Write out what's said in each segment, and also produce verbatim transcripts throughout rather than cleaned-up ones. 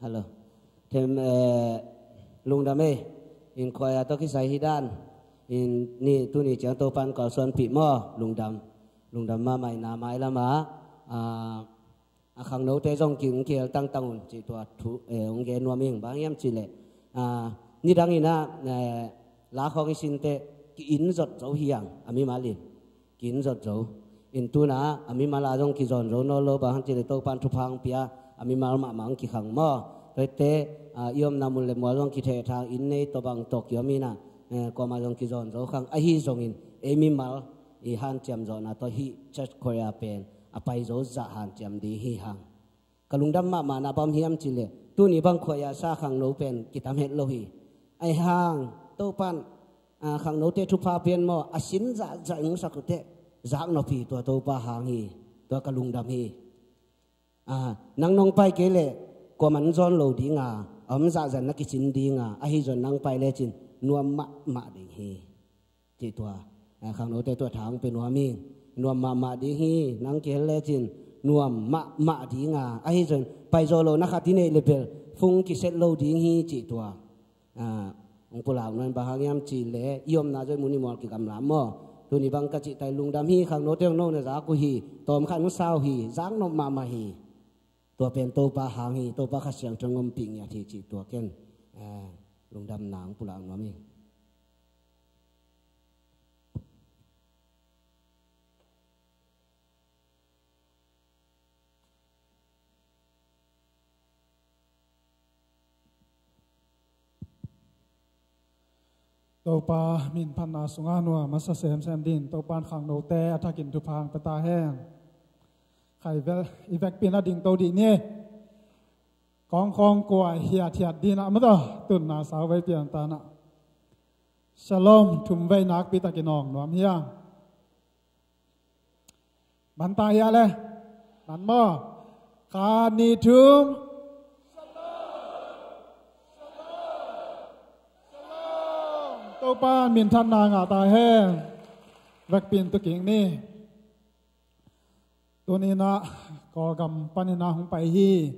Hello. Them, eh, lungdam ei. In khuaia tawh kisai hi dan. In ni tuni ciang Topan kalsuanpih maw. Lungdam. Lungdam mahmah in a mai lamah. Ah, a khangnote zong ki hong kihel tangtang un cih tua thu, eh, hong gen nuam ing bang hiam cih leh. Ah, nidang in ah, eh, la khawng i sinteh ki-in zot zo hi hang a mimal in. Ki-in zot zo. In tuna a mimal a zong kizawn zo nawn lo bang hang cih leh Topan thupha hong pia a mimal mahmah hong kikhang maw. Tuate, ah, i omna mun le mual zong kithehthang in nei tawh bang tawh kiom in ah, eh, kuamah zong kizawn zo khang ahi zongin ei mimal i hanciam zawhna tawh hih church choir pen a pai zo zah hanciam ding hi hang. Ka lungdam mahmah na bang hiam cih leh tuni bang khuaia sa khangno pen kitam het lo hi. Ahi hang Topan, ah, khangnote thupha pian maw a sin zahzah hong sak uh teh zak nop hi tua Topa hang hi. Tua ka lungdam hi. Ah, nang nong pai kei leh kuaman zawn lo ding a, a om zahzah na kisin ding a, ahi zong nang pai lecin nuam mahmah ding hi. Cih tua, ah, khangnote tua tha hong pia nuam hi. Nuam mahmah ding hi, nang kihel lecin nuam mahmah ding a, ahi zong paizaw lo na khat i neih le bel fung kiset lo ding hi cih tua. Ah, hong pulak nuam bang hang hiam cih leh i omna zong mun i mual kigamla maw. Tuni bang ka cih tai lungdam hi, khangnote hong no na zak uh hi, tawm khat hong sau hi, zak nop mahmah hi. Tua pen Topa hang hi, Topa Kha Siangtho in ompih ngiat hi cih tua ken, ah, lungdamna hong pulak nuam hi. Topa min phatna sungah nuam a sa semsem ding Topan khangnote a thakin thupha hong pia ta hen. Khai vel i vekpi in a dingto dih ni. Kawngkhawng kuai hiathiat ding a mataw tunna sauvei pian ta na. Shalom thum vei nakpi takin awng nuam hi hang. Bang ta hia le? Bang maw? Khat nih thum. Topa minthanna ngah ta hen. Vekpi in tu kik ni. Tuni in ah Kawlgam panin ah hong pai hi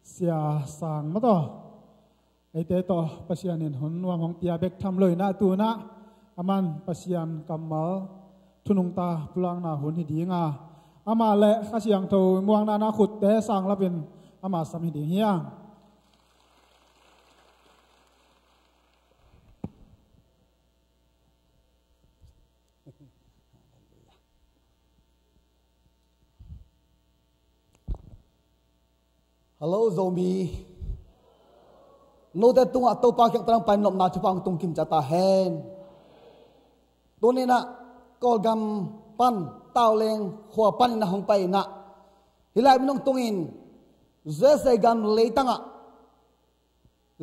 Sia Sang mataw. Eite tawh Pasian in hun nuam hong pia bek tham lo in ah tu in ah aman Pasian kammal thu nungta pulakna hun hi ding a, amah le Kha Siangtho muangna in ah khutte sang lapin amah sam hi ding hi hang. Hello Zomi. Note tungah Topa kiang tawh hong pai nopna thupha hong tung kim ciat ta hen. Tuni in ah Kawlgam pan Tauleng khua panin ah hong pai in ah hih lai min hong tungin U S A gam leitangah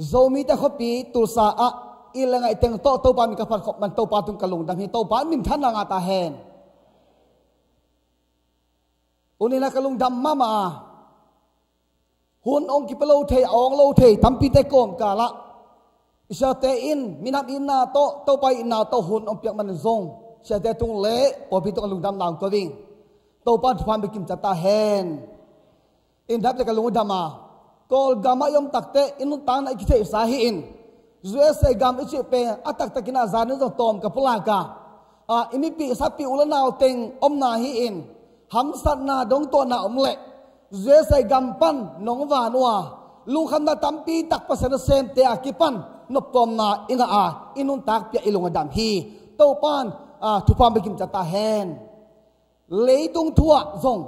Zomite khuapi Tulsa ah i le ngaih teng tawh Topa min ka phat khop man Topa tung ka lungdam hi. Topa minthanna ngah ta hen. Tuni in ah ka lungdam mahmah a, hun hong kipia lo thei, a awng lo thei tampite kawmkal ah i siate in minam itna tawh Topa itna tawh hun hong piak man zong siate tung le pawlpi tung a lungdamna hong ko ding. Topa thupha hong pia kim ciat ta hen. In dap le ka lungdam a, Kawlgam ah i om takteh i nuntakna i kitheihsa hi in, U S A gam i cih pen a taktakin ah zan in zong tawm ka pulak a, a, i mipih sapih u le nau teng omna hi in, hamsatna dong tuahna om leh U S A gam pan nong van uh a, lungkhamna tampi tak Pasian nasemte a kipan noptuamna i ngah a, i nuntak piah i lungdam hi. Topan, a, thupha hong pia kim ciat ta hen. Leitung thu ah zong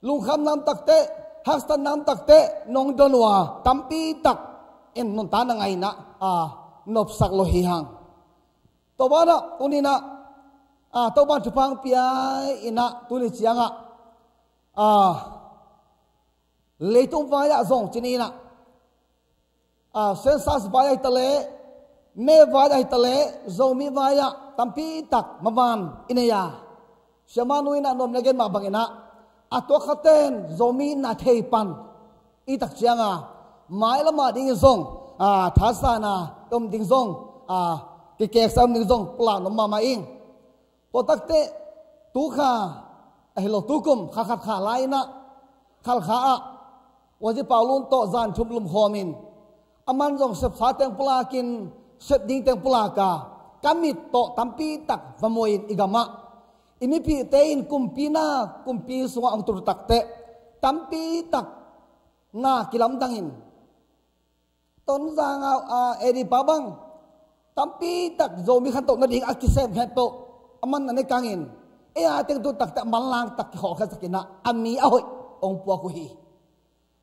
lungkham nam takteh, haksat nam takteh nong don uh a, tampi tak in nuntakna ngah in ah, a, nopsak lo hi hang. Tua banah tuni in ah, a, Topan thupha hong pia in ah tuni ciangah, a, leitung vai ah zong ci ni in ah, a, census vai ah hi ta leh, me vai ah hi ta leh, Zomi vai ah tampi tak maban i nei a, siamah nu in ah nuam na gen mah bangin ah, a tuak khaten Zomi na thei pan i tak ciang a, mailam ah dingin zong, a, thahatna om ding zong, a, kikeksa om ding zong pulak nuam mahmah ing. Tua takteh tu kha, ahi lo tu kum kha khat kha lai in ah, Khalkha ah Uazi Paulun tawh zan thum lumkhawmin, aman zong sepsa teng pulakin, sep ding teng pulaka, ka mit tawh tampi tak va muain i gamah, i mipihte in kumpi na, kumpi sungah hong tul takteh, tampi tak na kilamdangin, Tonzang a, a, Eddie pa bang, tampi tak Zomi khantoh nading a kisem khempeuh, aman na ne kangin, ei a teng tu taktak manlang tak kikhawlkhiat sakinah, a mi a hoih hong puak uh hi.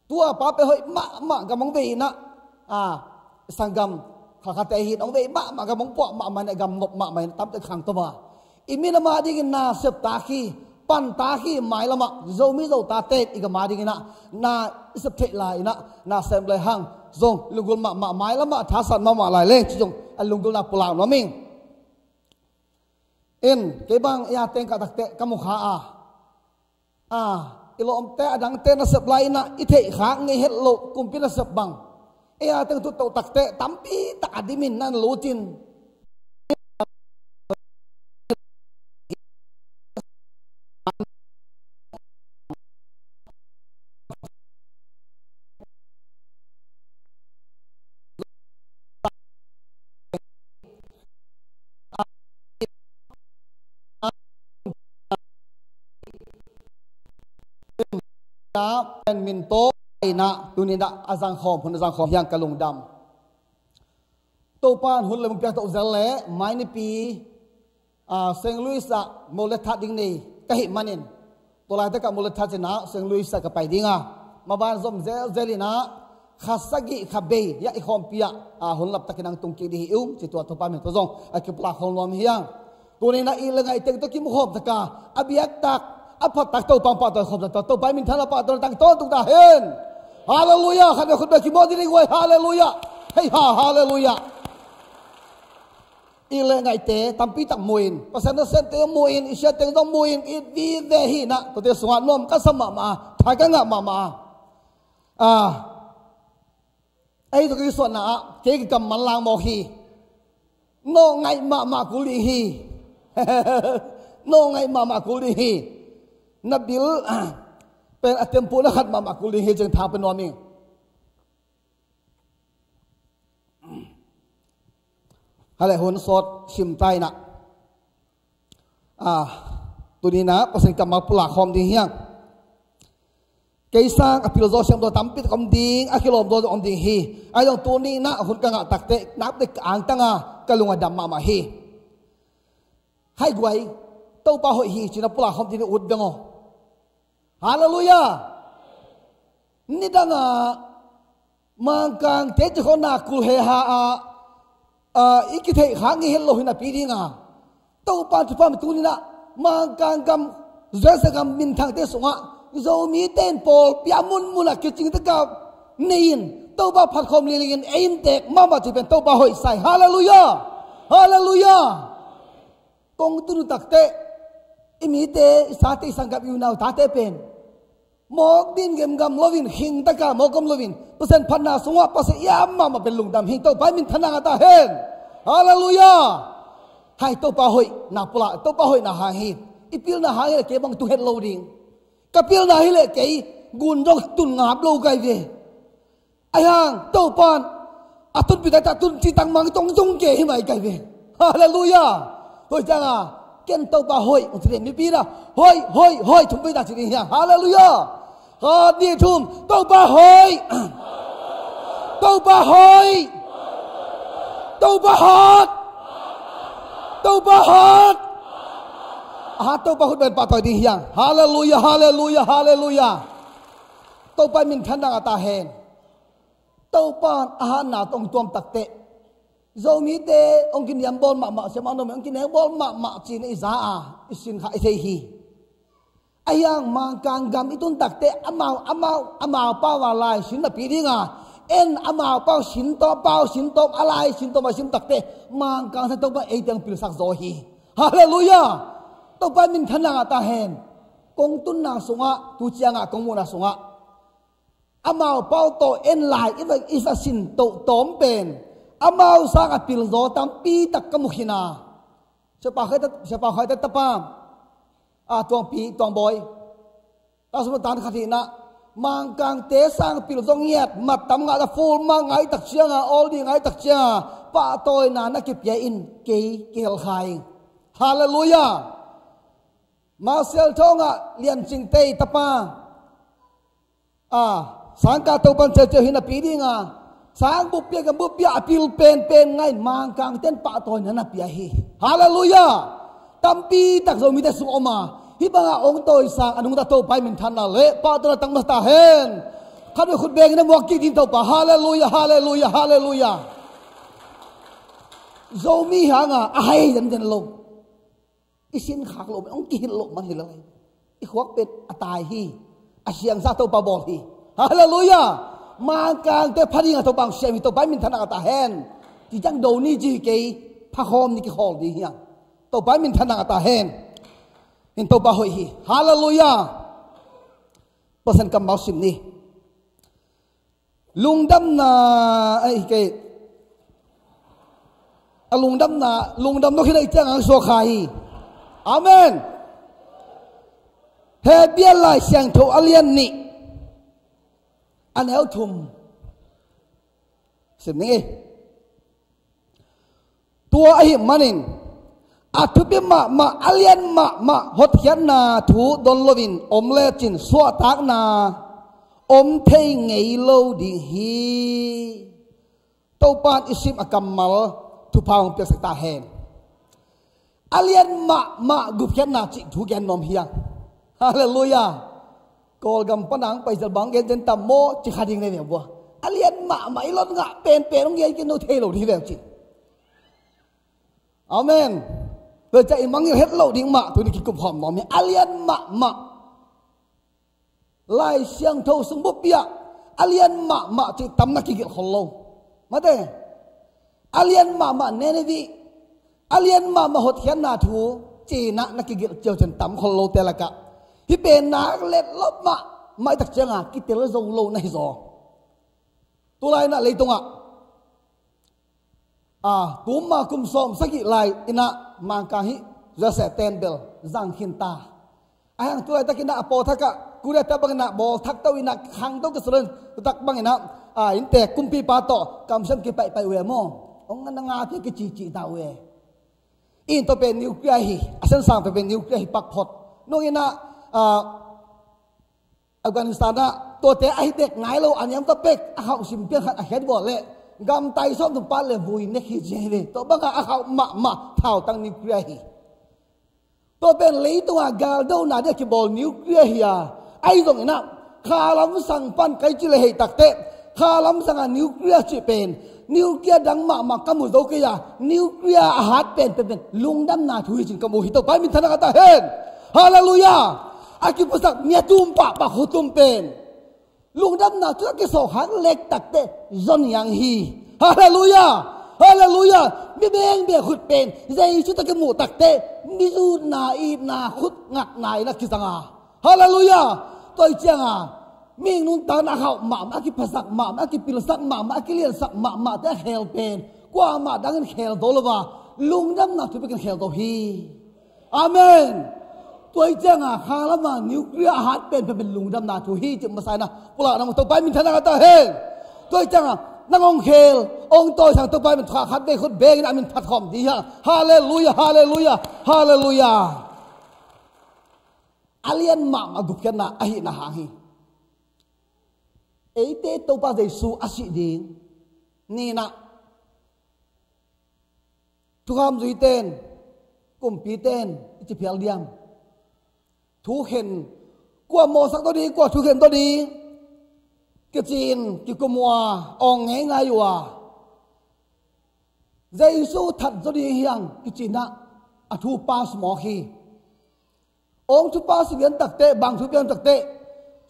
Tua pa pe hoih mahmah gam hong vei inah, a, sanggam khalkhatte hin hong vei mahmah gam hong puak mahmah inah, gam nop mahmah inah, tamte khang tawh a. I minam a dingin na septak hi, pantak hi, mailamah Zomi Zota ten i gam a dinginah na i sep theih lai inah, na sem lai hang zong lunggulh mahmah, mailamah thasan mahmah lai leng ci zong a lunggulhna pulak nuam ing. In, kei bang i a teng kah takteh ka mu kha a, a, i lawmte a dangte na sep lai inah i theih khak ngei het loh kumpi na sep bang, ei a teng tu toh takteh tampi tak a dimin na lutin, pen min tawh inah tuninah a zangkhawm, hun a zangkhawm hiang ka lungdam. Topan hun le mun piak toh zel le mai nipi, a, Saint Louis ah mo le that ding nei ka hih manin, tua laitak ah mo le that inah Saint Louis ah ka pai dinga, maban zom zelzel inah kha sagih kha bei iah i khawmpi ah, a, hun laptakin ang tung kik ding hi um ci, tua Topa min tawh zong a kipulak khol nuam hiang. Tuninah i le ngaih teng tawh kimu khawm taka, a biaktak, a phattak Topa pahtawi khawm taka, Topa i minthanna pahtawi tang tawntung ta hen. Halleluiah. Khat vei khut bek kimawh ding guai. Halleluiah. Hei ha, halleluiah. I le ngaihte tampi tak muin, Pasian nasepte muin, i siateng zong muin, i vive hinah tuate sungah nuam ka sa mahmah a, tha ka ngah mahmah a. A, ei tawh kisuanna ah kei ka kam manlang mawk hi. Nawh ngaih mahmah kul ding hi. Nawh ngaih mahmah kul ding hi. Na bil pen a tempuh na khat mahmah kul ding hi, ceng tha pe nuam ing. Hale hun sawt sim ta inah, a, tuninah Pasian kammal pulak khawm ding hiang. Kei sang a pilzaw siamzaw tampi tak om ding, a kilawmzaw zong om ding hi. Ahi zong tuninah hun ka ngah takteh napdek ka angtanga ka lung a dam mahmah hi. Hai guai, Topa hoih hi cina pulak khawm ding ut deng aw. Halleluiah. Nidangah Mangkangte ci khawng na kul he ha a, a, i kitheih khak ngei het lo hi napi dinga, Topa thupha mi tuninah Mangkang gam, Zesa gam minthangte sungah Zomite in pawlpi a munmunah kicing taka nei in, Topa phatkhawm lilingin ei in tek mahmah ci pen Topa hoih sai. Halleluiah. Halleluiah. Kong tun uh takteh i mite, i sate, i sanggam, i unau tate pen mawk din gemgam loin, hing taka mawk gam loin, Pasian phatna sungah Pasian i am mahmah pen lungdam hi. Topa i minthanna ngah ta hen. Halleluiah. Hai Topa hoih na pulak, Topa hoih na hang hi. I pilna hang hi leh kei bang tu het lo ding. Ka pilna hi leh kei gun zong tun ngap lo kai ve. Ahi hang Topan a tunpi tak tak tun cih tangmang tong zong ke hi mai kai ve. Halleluiah. Hoih cianga ken Topa hoih hong ci den mipi na hoih, hoih, hoih thum pei ta ci ding hiang. Halleluiah. Khat, nih, thum. Topa hoih. Topa hoih. Topa hat. Topa hat. A hat Topa khut beng pahtawi ding hiang. Halleluiah, halleluiah, halleluiah. Topa minthanna ngah ta hen. Topa a hatna tawh hong tuam takteh Zomite hong kiniambawl mahmah, siamah nome hong kinengbawl mahmah cih na i za a, i sin kha i thei hi. Ahi hang Mangkang gam i tun takteh amau, amau, amau pau a lai sin napi dinga, en amau pau sin tawm, pau sin tawm, a lai sin tawm a sin takteh Mangkang sa Topa ei teng pilsak zaw hi. Halleluiah. Topa minthanna ngah ta hen. Kong tunna sungah, tu ciangah kong muhna sungah amau pau tawh en lai i va, i va sin toh tawm pen amau sangah pilzaw tampi tak ka mu khin a. Siapa Khai ta, Siapa Khai ta tapa, a, Tuangpi, Tuangbawi, ta sum tan khat hinah, Mangkangte sangpil zong ngiat, mattam ngah a full mark ngah i tak cianga, all D ngah i tak cianga, pahtawina na kipia in kei kihel kha ing. Halleluiah. Marshall Thawngah Lian Cing Tei tapa, a, sangkah Topan ceuceu hi napi dinga, sang buppia, gam buppia a pil penpen ngah in Mangkangte in pahtawina na pia hi. Halleluiah. Tampi tak Zomite sung om a, hih banga hong tawisang a nungta Topa i minthanna le pahtawina tang masa ta hen. Khat vei khut bengin a muak kik ding Topa. Halleluiah, halleluiah, halleluiah. Zomi hanga a hai zenzen lo, i sinkhak loh, hong kihilh loh man hi lo. I khuak pen a tai hi. A siangsa Topa bawl hi. Halleluiah. Mangkangte pha dinga Topa hong siam hi. Topa i minthanna ngah ta hen. Ci ciang do ni ci hi kei, pha khawm ni kikhawl ding hi hang. Topa i minthanna ngah ta hen. In Topa hoih hi. Halleluiah. Pasian kammal sim ni. Lungdamna, ai, kei. A lungdamna, lungdam lo khin a i ciang ang suak kha hi. Amen. Hebru Lai Siangtho a lian nih, a neu thum. Sim ning ei. Tua ahih manin a thupi mahmah, a lian mahmah hotkhiatna thu don loin om lecin suahtakna om thei ngei lo ding hi. Topan i sim a kammal thupha hong piaksak ta hen. A lian mahmah gupkhiatna cih thu gen nuam hi hang. Halleluiah. Kawlgam pana hong paizel bang gen zen tam maw ci kha ding nei ve bua. A lian mahmah i lot ngah penpen hong gen khin no thei lo ding hi ve cin. Amen. Tua ciang i mangngilh het loh ding mah tuni kikum khawm nuam hi. A lian mahmah. Lai Siangtho sung bup piah a lian mahmah cih tam na kigelh khol lo. Mate, a lian mahmah Nineveh, a lian mahmah hotkhiatna thu ci-in ah na kigelh ciaucian tam khol lote lakah hih pen nak let lo mahmah i tak cianga kitel zo lo na hi zaw. Tulai-in ah leitungah a, kum ma kum sawm sagih lai-in ah Mangkang hih Joseph ten bel zang khin ta. A hang tu laitakin ah a pawlthak ah Korea te bangin ah bawlthak to in ah khangto ka sulen tutak bangin ah, a, innte kumpipa tawh kamsiam kipaihpaih uh e maw. Hong na ngate kicihcih ta uh e. In tua pen nuclear hi, a siansang pen nuclear hi pakphot. Nungin ah, a, Afghanistan ah tuate a hi tek nai lo a niam ka pek a khauh sim pian khat a khiat gual leh gamtai sawm tum pat leh vui nek hi ci hi ve. Tua bangah a khauh mahmah thautang nuclear hi. Tua pen leitungah galdona ding a kibawl nuclear hi a, ahi zongin ah khalam sang pan kai ci le hei takteh khalam sangah nuclear cih pen nuclear dang mahmah ka mu zo kei a, nuclear a hat penpen pen lungdamna thu hi cin ka mu hi. Topa i minthanna ngah ta hen. Halleluiah. A kiphusak mi a tum pahpah khutum pen lungdamna thu a kisawkhak lek takteh zon hiang hi. Halleluiah. Halleluiah. Mi bengbeng khut pen Jesu tawh kimuh takteh mizutna, itna, khut ngatna in a kizang a. Halleluiah. Tua hi cianga mi nuntakna a khauh mahmah, a kiphasak mahmah, a kipilsak mahmah, a kiliansak mahmahte a khel pen kuamah dangin khel zo lo a, lungdamna thu bekin khel zo hi. Amen. Tua hi cianga khalama nuclear a hat penpen lungdamna thu hi cih masa in ah pulakna mu. Topa i minthanna ngah ta hen. Tua hi cianga nang hong khel hong tawisang Topa i min thukha khat vei khut bengin a min phat khawm ding hi hang. Halleluiah, halleluiah, halleluiah. A lian mahmah gupkhiatna ahihna hang hi. Eite Topa Jesu a sih ding ni-in ah thukham zuite in, kumpite in i ci phial diam? Thukhen, kua mawhsak tawh ding, kua thukhen tawh ding kici-in kikum uh a, awng ngeingai uh a, Jesu that zaw ding hi hang kici-in ah a thu pass mawk hi. Hong thu pass lian takteh, bang thu piang takteh,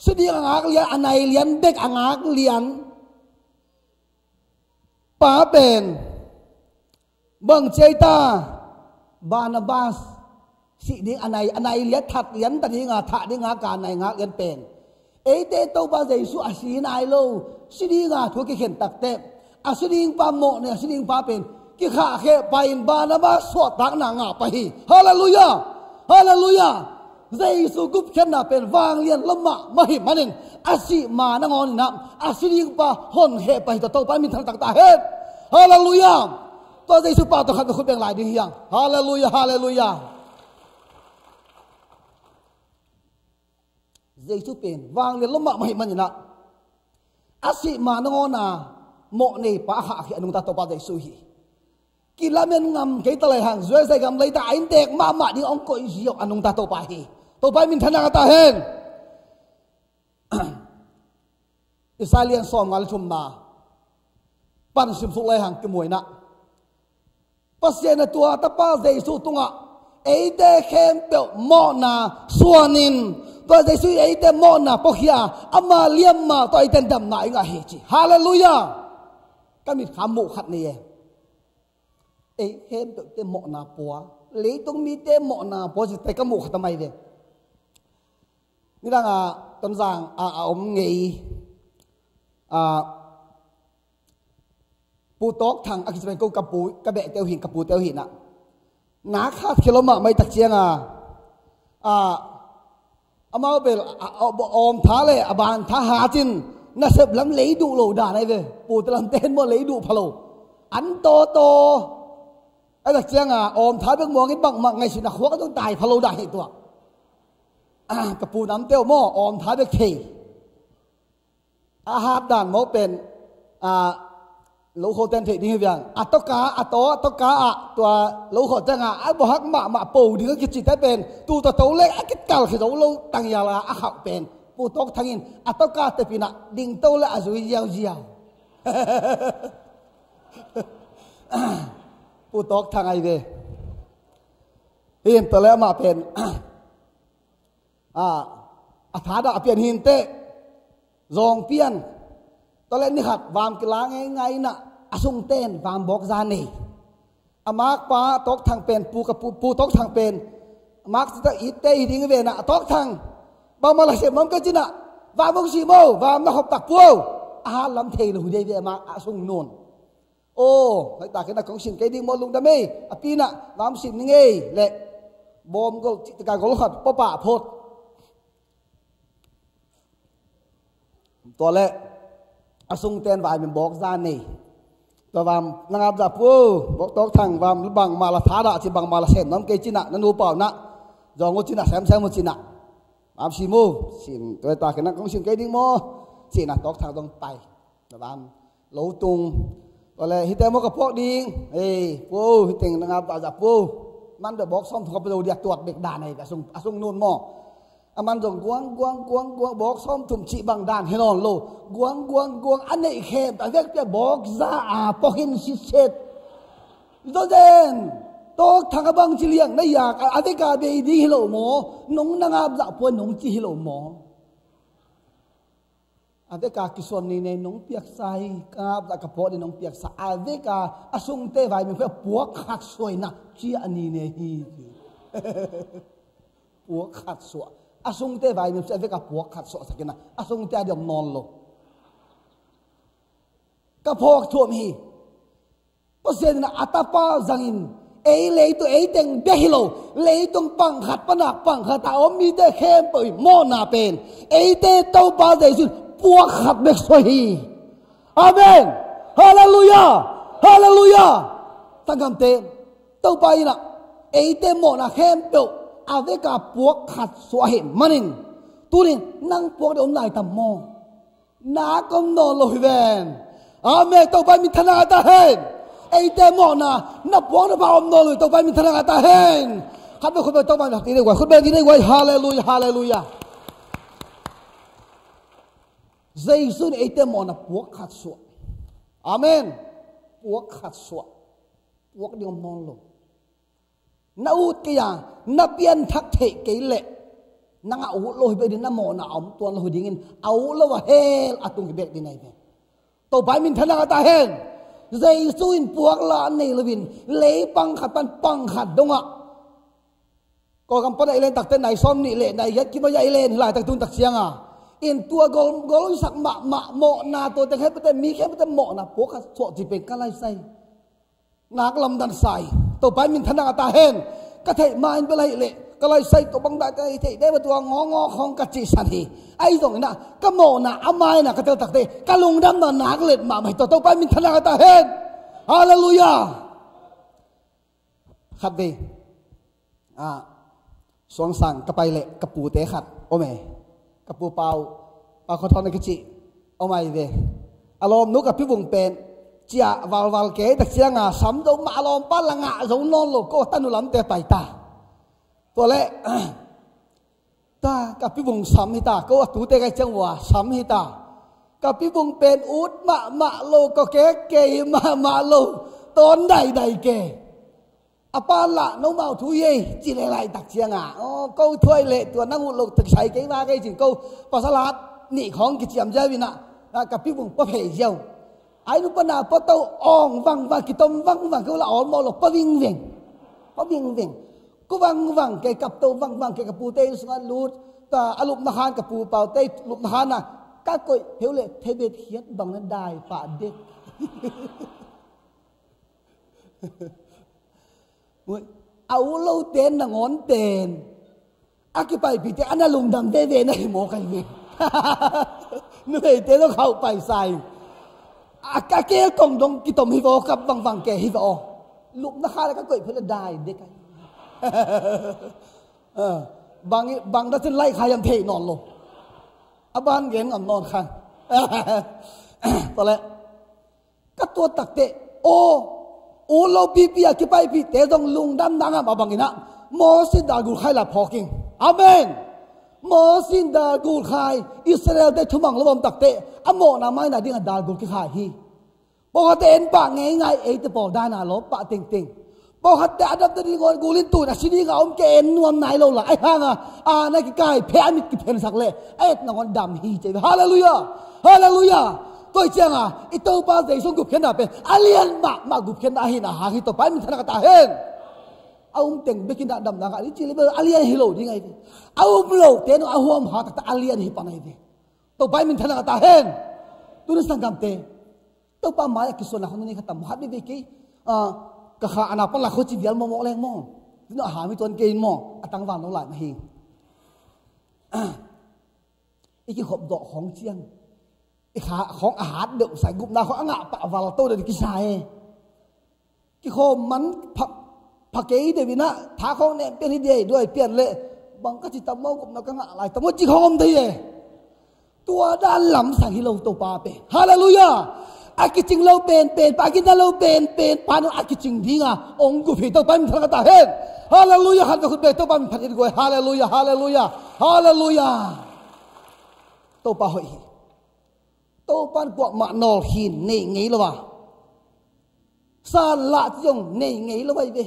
si ding a ngak lian, a nai lian bek a ngak lian pa pen bang ci ai ta? Barnabas. Sih ding a nai, a nai lian, that lian ta dinga, thah dinga ka nai ngak lian pen. Eite Topa Jesu a si nai lo, si dinga thu kikhen takteh, a si ding pa mawh nei, a si ding pa pen kikhahkheh pai-in Barnabas suahtakna ngah pah hi. Halleluiah. Halleluiah. Jesu gupkhiatna pen vanglian lua mahmah ahih manin a sih ma nangawn in ah a si ding pa honkhia pa hi tawh Topa in minthanna tang ta hen. Halleluiah. Tua Jesu pa tawh khat bek khut beng lai ding hi hang. Halleluiah, halleluiah. Jesu pen vanglian lua mahmah ahih manin ah a sih ma nangawn a mawh nei pa a khahkhia a nungta Topa Jesu hi. Kilamen ngam kei ta lai hang zuai zai gam lei ta a intek mahmah ding hong koih ziau a nungta Topa hi. Topa in minthanna tang ta hen. Isaiah lian sawmnga le thumna pan simsuk lai hang kimu in ah Pasian in tua tapa Jesu tungah eite khempeuh mawhna suanin, tua Jesu in eite mawhna puakhia, ama liamma tawh eite in damna i ngah hi ci. Halleluiah. Ka mit kha muh khat nei e. Ei khempeuhte mawhna pua, leitung mite mawhna pua cite ka muh khat a mai ve. Nidang a Tonzang a, a om ngei a Pu Tawk Thang a kici pen ko ka pu, ka beh teuh hin, ka pu teuh hin ah. Na khat khia lo mahmah i tak ciang a, a, amau bel a, a, a, awm tha le a ban tha hat in nasep lam lei duh lo dan ahi ve. Pu te lam ten maw lei duh pha lo. An tawtaw. A tak ciang a awm tha bek muang in bangmah ngaihsun a khuak a tung tai pha lo dan hi tuah. A, ka pu nam teuh maw awm tha bek thei. A hat dan maw pen, a, lo kho ten theih ding hi viang. A tawka, a taw, a tawka ah, tua lo kho ciang a, a bawhak mahmah po ding a kici te pen. Tu tawh to le, a kikal khi zo lo tang ya la, a khauh pen. Pu Tawk Thang in, a tawka te pin ah, ding to le a zui ziau ziau. Pu Tawk Thang ahi ve. Hin, tua le amah pen. A, a thadah a pian hinteh, zawng pian, tua le ni khat vam kila ngeingai in ah a sungten vam bawkza nei. A makpa Tawk Thang pen, pu ka pu, pu Tawk Thang pen, a mak cita itte hi ding i ven ah, a Tawk Thang, bangmah la sem nuam kei cin ah, vam hong sim o, vam na khop tak pu o, a hat lam thei lo hi dei ve a mak a sung nun. Aw, hoih takin a kong sin kei ding maw lungdam ei, a pi in ah, vam sim ning ei, le bawm gol, cihtak a gol khat pawpah phot. Tua le, a sungten vai min bawkza nei. Tua vam na ngap zah pu, bawk Tawk Thang, vam bangmah la thadah ci bangmah la sem nuam kei cin ah, na nu pau in ah, zawng uh cin ah, semsem uh cin ah. Vam sim uh, sim, tua takin a kong sin kei ding maw, cin ah Tawk Thang dong pai. Na vam lo tung. Tua le, hite maw ka puak ding. Ei, pu, hiteng na ngap zah pu. Man bek bawk sawm thum ka pe lo dia tuat bek dan ei, a sung, a sung nun maw. A man zong guang, guang, guang, guang, bawk sawm thum cih bang dan hi nawn lo. Guang, guang, guang, a neih khem, a vekpi a bawkza a puak hin siset. Zawzen, Tawk Thang a bang ci liang na yak, a, a vek a bei ding hi lo maw. Nong na ngap zah pu a nong ci hi lo maw. A vek a kisuan ni ne nong piaksa hi, ka ngap zah ka puak ni nong piaksa. A vek a, a sungte vai min khoi a puak khat suah in ah, cia a ni ne hi. Puak khat suah. A sungte vai min khoi a vek a puak khat suah sak in ah, a sungte a diam nawn lo. Ka phawk thuam hi. Pasian in a tapa zangin, ei leitung, ei teng bek hi lo, leitung pangkhat panak pangkhat a om mite khempeuh i mawhna pen, eite Topa Jesu in puak khat bek suah hi. Amen. Halleluiah. Halleluiah. Tangkamte, Topa in a eite mawhna khempeuh a vek a puak khat suah ahih manin, tunin nang puak ding om lai tam maw? Nak om nawn lo hi ven. Amen. Topa in minthanna ta hen. Eite mawhna na puak na pha om nawn lo hi. Topa in minthanna ta hen. Khat bek khut beng Topa in ti dei guai. Khut beng ti dei guai. Halleluiah. Halleluiah. Jesu in eite mawhna puak khat suah. Amen. Puak khat suah. Puak ding om nawn lo. Na ut kei a, na pianthak theih kei leh, nang a ut lo hi bek ding, na mawhna a om tuan lo hi dingin, a ut lo a hell a tung hi bek ding ahi ve. Topa in minthanna ta hen. Jesu in puak la nei loin, lei pangkhat pan pangkhat dongah. Kawlgam pan a i len takte nai sawm nih le nai giat kim a i len hi laitak tun tak ciang a. In tua gol, gol sak mahmah mawhna tua teng khempeuhte, mi khempeuhte mawhna puak khat suah ci pen ka laisai. Nak lamdang sa hi. Topa in minthanna ta hen. Ka theih ma in bel ahih leh, Ka laisai ko bang dah ka hi thei deh, bang tua ngawngaw khawng ka cihsan hi. Ahi zongin ah ka mawhna a mai-in ah ka tel takte ka lungdamna nak let mahmah hi. Tua Topa minthanna ngah ta hen. Halleluiah. Khatvei, ah, Suangsang ka pai leh ka pute khat om e. Ka pu Pau, Pau Khua Thawn a kici om ahi ve. A lawmnu ka pi Vung pen ciah valval kei tak cianga sam zo mah, a lawmpa la ngah zo nawn lo, ko tanu lamte pai ta. Tua leh ta ka pi Vung sam hi ta, ko a tute ka hih ciang ua sam hi ta. Ka pi Vung pen ut mahmah lo, ko kek kei mahmah lo, tawn daidai kei. A pa lah, "Nomau thu hi ei," ci leh laitak cianga, "Aw, ko thu ahi leh tua nang ut loh tak sai kei mah kei," ci-in ko pasal at nih khawng kiciam ziau in ah, ah, ka pi Vung pua phei ziau. Ai nu pana pua to awng vangvang, kitom vangvang, ko lah awlmawh lo, pua vingveng. Pua vingveng. Ko vangvang kei, kap to vangvang kei, ka pute inn sungah lut ta, a lupna khan, ka pu Paute lupna khan ah ka koih phei uh leh thebet khiat bang na dai pah dek. A ut lote nangawn pen a kipaipihte a na lungdam veve na hi mawk ahi ve. Numeite zong khauh paisa in, a ka keel kong dong kitom hi vaw, kap vangvang kei hi vaw. Lupna khan ah ka koih phei leh dai dek ahi. Ah, bang, bang dah cin laih kha hiam thei nawn lo. A ban gen ngam nawn kha. Tua leh ka tuat takteh, aw, ut lo pipi a kipaipihte zong lungdamna ngah mah bangin ah Moses in dalgulkhai la phawk ing. Amen. Moses in dalgulkhai, Israelte thumang lo om takteh a mawhna maina dingah dalgul kikhai hi. Pawlkhatte en pah ngeingai, eite pawl dan a lawp pah tengteng. Pawlkhatte a dam nading gul in tu-in a si dinga om kei, en nuam nai lo lai. Ahi hanga a na kikai phei, a mit kiphensak leh a et nangawn dam hi ci. Halleluiah. Halleluiah. Tua hi cianga i Topa Jesu gupkhiatna pen a lian mahmah gupkhiatna ahihna hang hi. Topa in minthanna ngah ta hen. A um teng bekin ah damna ngah ding ci leh bel a lian hi lo ding ahi ve. A um lote nung a huamkha taktak a lian hi pan ahi ve. Topa in minthanna ngah ta hen. Tuni sanggamte, Topa mai-ah kisuanna khawng nei kha tam maw? Khat veivei kei, ah, ka kha a na pan la kho ci vial mawkmawk leng maw? Tuni a ham hi tuan kei in maw? A tangval lo lai mah hi. I kikhop zawh khawng ciang i kha khawng a hat deuh sa, gupna khawng a ngah pah val to deuh kisa e. Kikhawm man pha, pha kei deuh in ah tha khawng nem pian hi dei, duai pian leh bang ka ci tam maw, gupna ka ngah lai tam maw ci khawng om thei e. Tua dan lamsang hi lo Topa pen. Halleluiah. A kicing lo penpen pa, a gina lo penpen pa nung a kicing dinga hong gup hi. Topa in minthanna ngah ta hen. Halleluiah. Khat vei khut beng Topa min phat in guai. Halleluiah. Halleluiah. Halleluiah. Topa hoih hi. Topa in kuamah nawlkhin nei ngei lo a, san lah ci zong nei ngei lo ahi ve.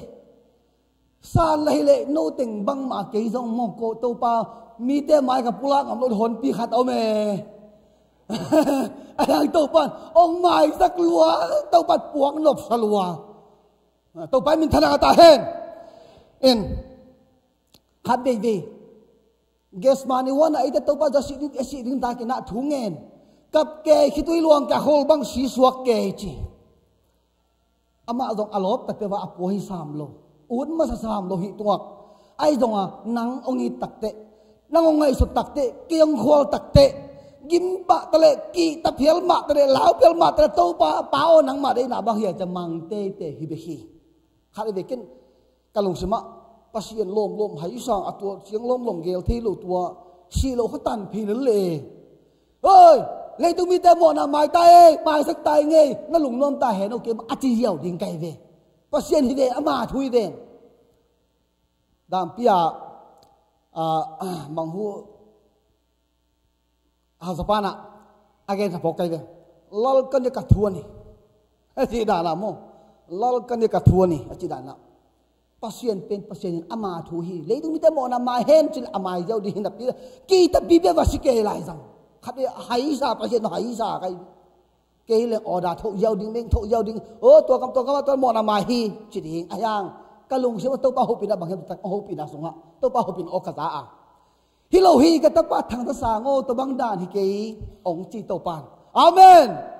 San lah hi leh no teng bangmah kei zong maw, ko Topa, mite mai ka pulak ngam lo honpi khat a om e. A dang Topa in hong maisak lua, Topa in puak nopsa lua. Topa in minthanna ngah ta hen. In, khat veivei Gethsemane huan ah eite Topa za sih ding, a sih ding takin ah thu ngen. Kap kei, khitui luang kei, a khol bang si suak kei ci. Amah zong a lawp takte va a pua hi sam lo. Ut masa sam lo hi tuak. Ahi zonga nang hong it takteh, nang hong ngaihsut takteh, kei hong khual takteh, gim pah taleh, kihta phial mah taleh, lau phial mah taleh, Topa Pa aw, nangmah deihna bang hiam ci-a mang teitei hi bek hi. Khat veivei ken ka lungsimah Pasian lawmlawm hai sang a, tua ciang lawmlawm gel thei lo, tua sih lo kha tan phei lel le. Oi, leitung mite mawhna mai ta ei, maisak ta i ngei, na lungnuam ta hen, okay, a ci ziau ding ka hi ve. Pasian hi ve, ama thu hi ve. Dampi-a, ah, Manghu Hausa pan ah a gen kha phawk kei ve. Lal ka nek a thuan hi, a cih dan ah maw. Lal ka nek a thuan hi, a cih dan ah. Pasian pen Pasian in ama thu hi. Leitung mite mawhna mai hen cin a mai ziau ding hi napi, kihta pipi a va si kei lai zang. Khat ve haisa, Pasian haisa ka hi. Kei leng order thoh ziau ding, meng thoh ziau ding. O, tua kam, tua kam, tua mawhna mai hi ci ding. A hiang ka lungsim a Topa hopihna bang hiam, tak hopihna sungah Topa hopihna aw ka za a. Hi lo hi ka tapa Thang Za Sang aw, tua bang dan hi kei, hong ci Topan. Amen.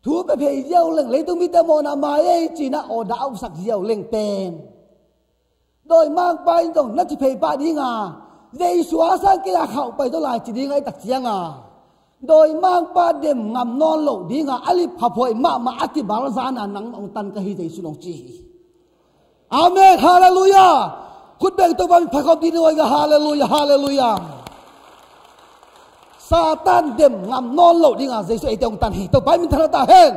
Thu pia phei ziau leng, leitung mite mawhna mai ei ci-in ah order a upsak ziau leng pen, Dawimangpa in zong na ci phei pah dinga, Jesu a sang kei a khauh pai zaw lai ci dinga i tak cianga, dawimangpa dem ngam nawn loh dinga a lipkhaphuai mahmah a kibalzana nang hong tan ka hi Jesu in hong ci hi. Amen. Halleluiah. Khut beng Topa min phat khawm dih ni oi ga. Halleluiah. Halleluiah. Satan dem ngam nawn loh dinga Jesu eite hong tan hi. Topa min thanna ta hen.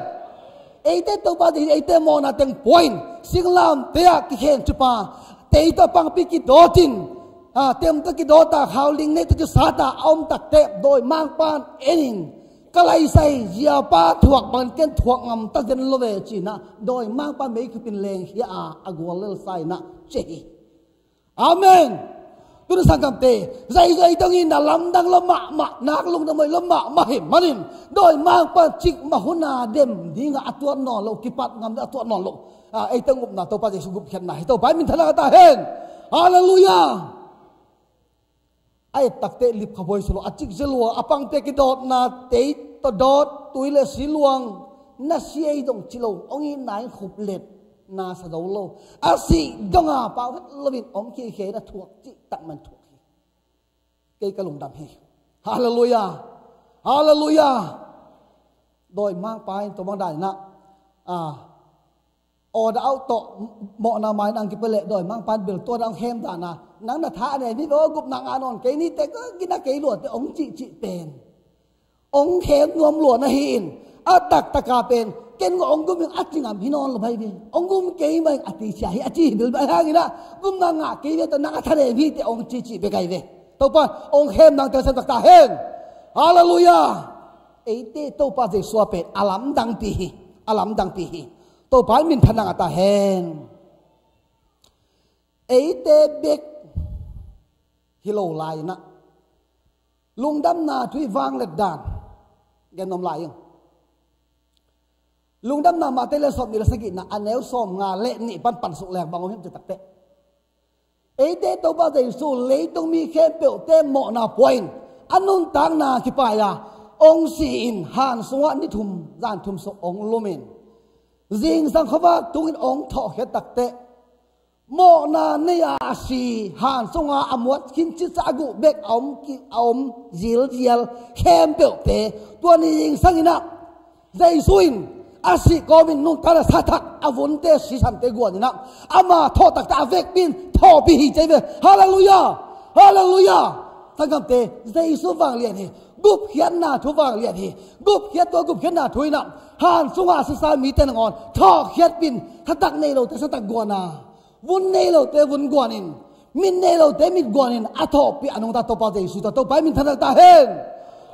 Eite Topa Jesu eite mawhna teng pua in singlamteh ah kikhen cupa tei tawh pangpi kidawt in, ah, tem tawh kidawt a khauling nei tawh kisat a a om takteh dawimangpan en in ka laisai ziapa thuak bangin ken thuak ngam ta zen lo ve cinah dawimangpa meikupin lengkhia a a gual lelsa inah ci hi. Amen. Tun sangkamte, zai zai dongin a lamdang lo mahmah, nak lungdam lo mahmah hi manin dawimangpa cikmah huna dem dinga a tuat nawn lo, kipat ngam a tuat nawn lo. Ah, eite hong upna Topa Jesu gupkhiatna hi. Topa min thanna ta hen. Halleluiah. A et takteh lipkhaphuai silo a cik zia lua a pangte kidawtna tei tawh dawt tui le si luang na si ei dong ci lo hong itna in khuplet na sa zo lo a sih donga pau het loin hong khikhe na thuak cih takman thuak hi. Kei ka lungdam hi. Halleluiah. Halleluiah. Dawimangpa in tua bang daninah, ah, order out tawh mawhna mai nang kipia leh dawimangpan bel tua dang khem dana nang na tha a nem hi ve aw, gupna ngah nawn kei ni te ka gina kei luate hong cihcih pen hong khem nuam lua na hi in a taktaka pen ken ngawh hong gum in a ci ngam hi nawn lo bai ve, hong gum kei mai a ti cia hi a ci hi bil bai hanginah gupna ngah kei ve tawh nang a tha nem hi te hong cihcih bek ai ve. Topa hong khem nang telsiam takta hen. Halleluiah. Eite Topa Jesu a pen a lamdangpi hi. A lamdangpi hi. Topa in min thanna ngah ta hen. Eite bek hi lo lai-inah lungdamna thu i vanglet dan gen nuam lai ing. Lungdamna Mate le sawm nih le sagihna a neu sawm nga le nih pan pan suk leng bang om hiam ci takteh eite Topa Jesu leitung mi khempeuhte mawhna pua in a nuntakna kipai a hong si in han sungah ni thum zan thum suk hong lum in zingsang khuavak tungin hong thawhkhiat takteh mawhna nei a si han sunga a muat khin citsa a guh bek a om, a om zilzial khempeuhte tua ni zingsang inah Jesu in a sih kawmin nuntakna sathak a vunte sisante guaninah ama thawh takte a vekpi in thawhpih hi ci ve. Halleluiah. Halleluiah. Sangkamte, Jesu vanglian hi. Gupkhiatna thu vanglian hi. Gupkhiat tua gupkhiatna thu inah han sunga sisa mite nangawn thawhkhiatpin satak nei lote satak guana vun nei lote vun guanin mit nei lote mit guanin a thawhpih a nungta Topa Jesu ta Topa i min thanna ta hen.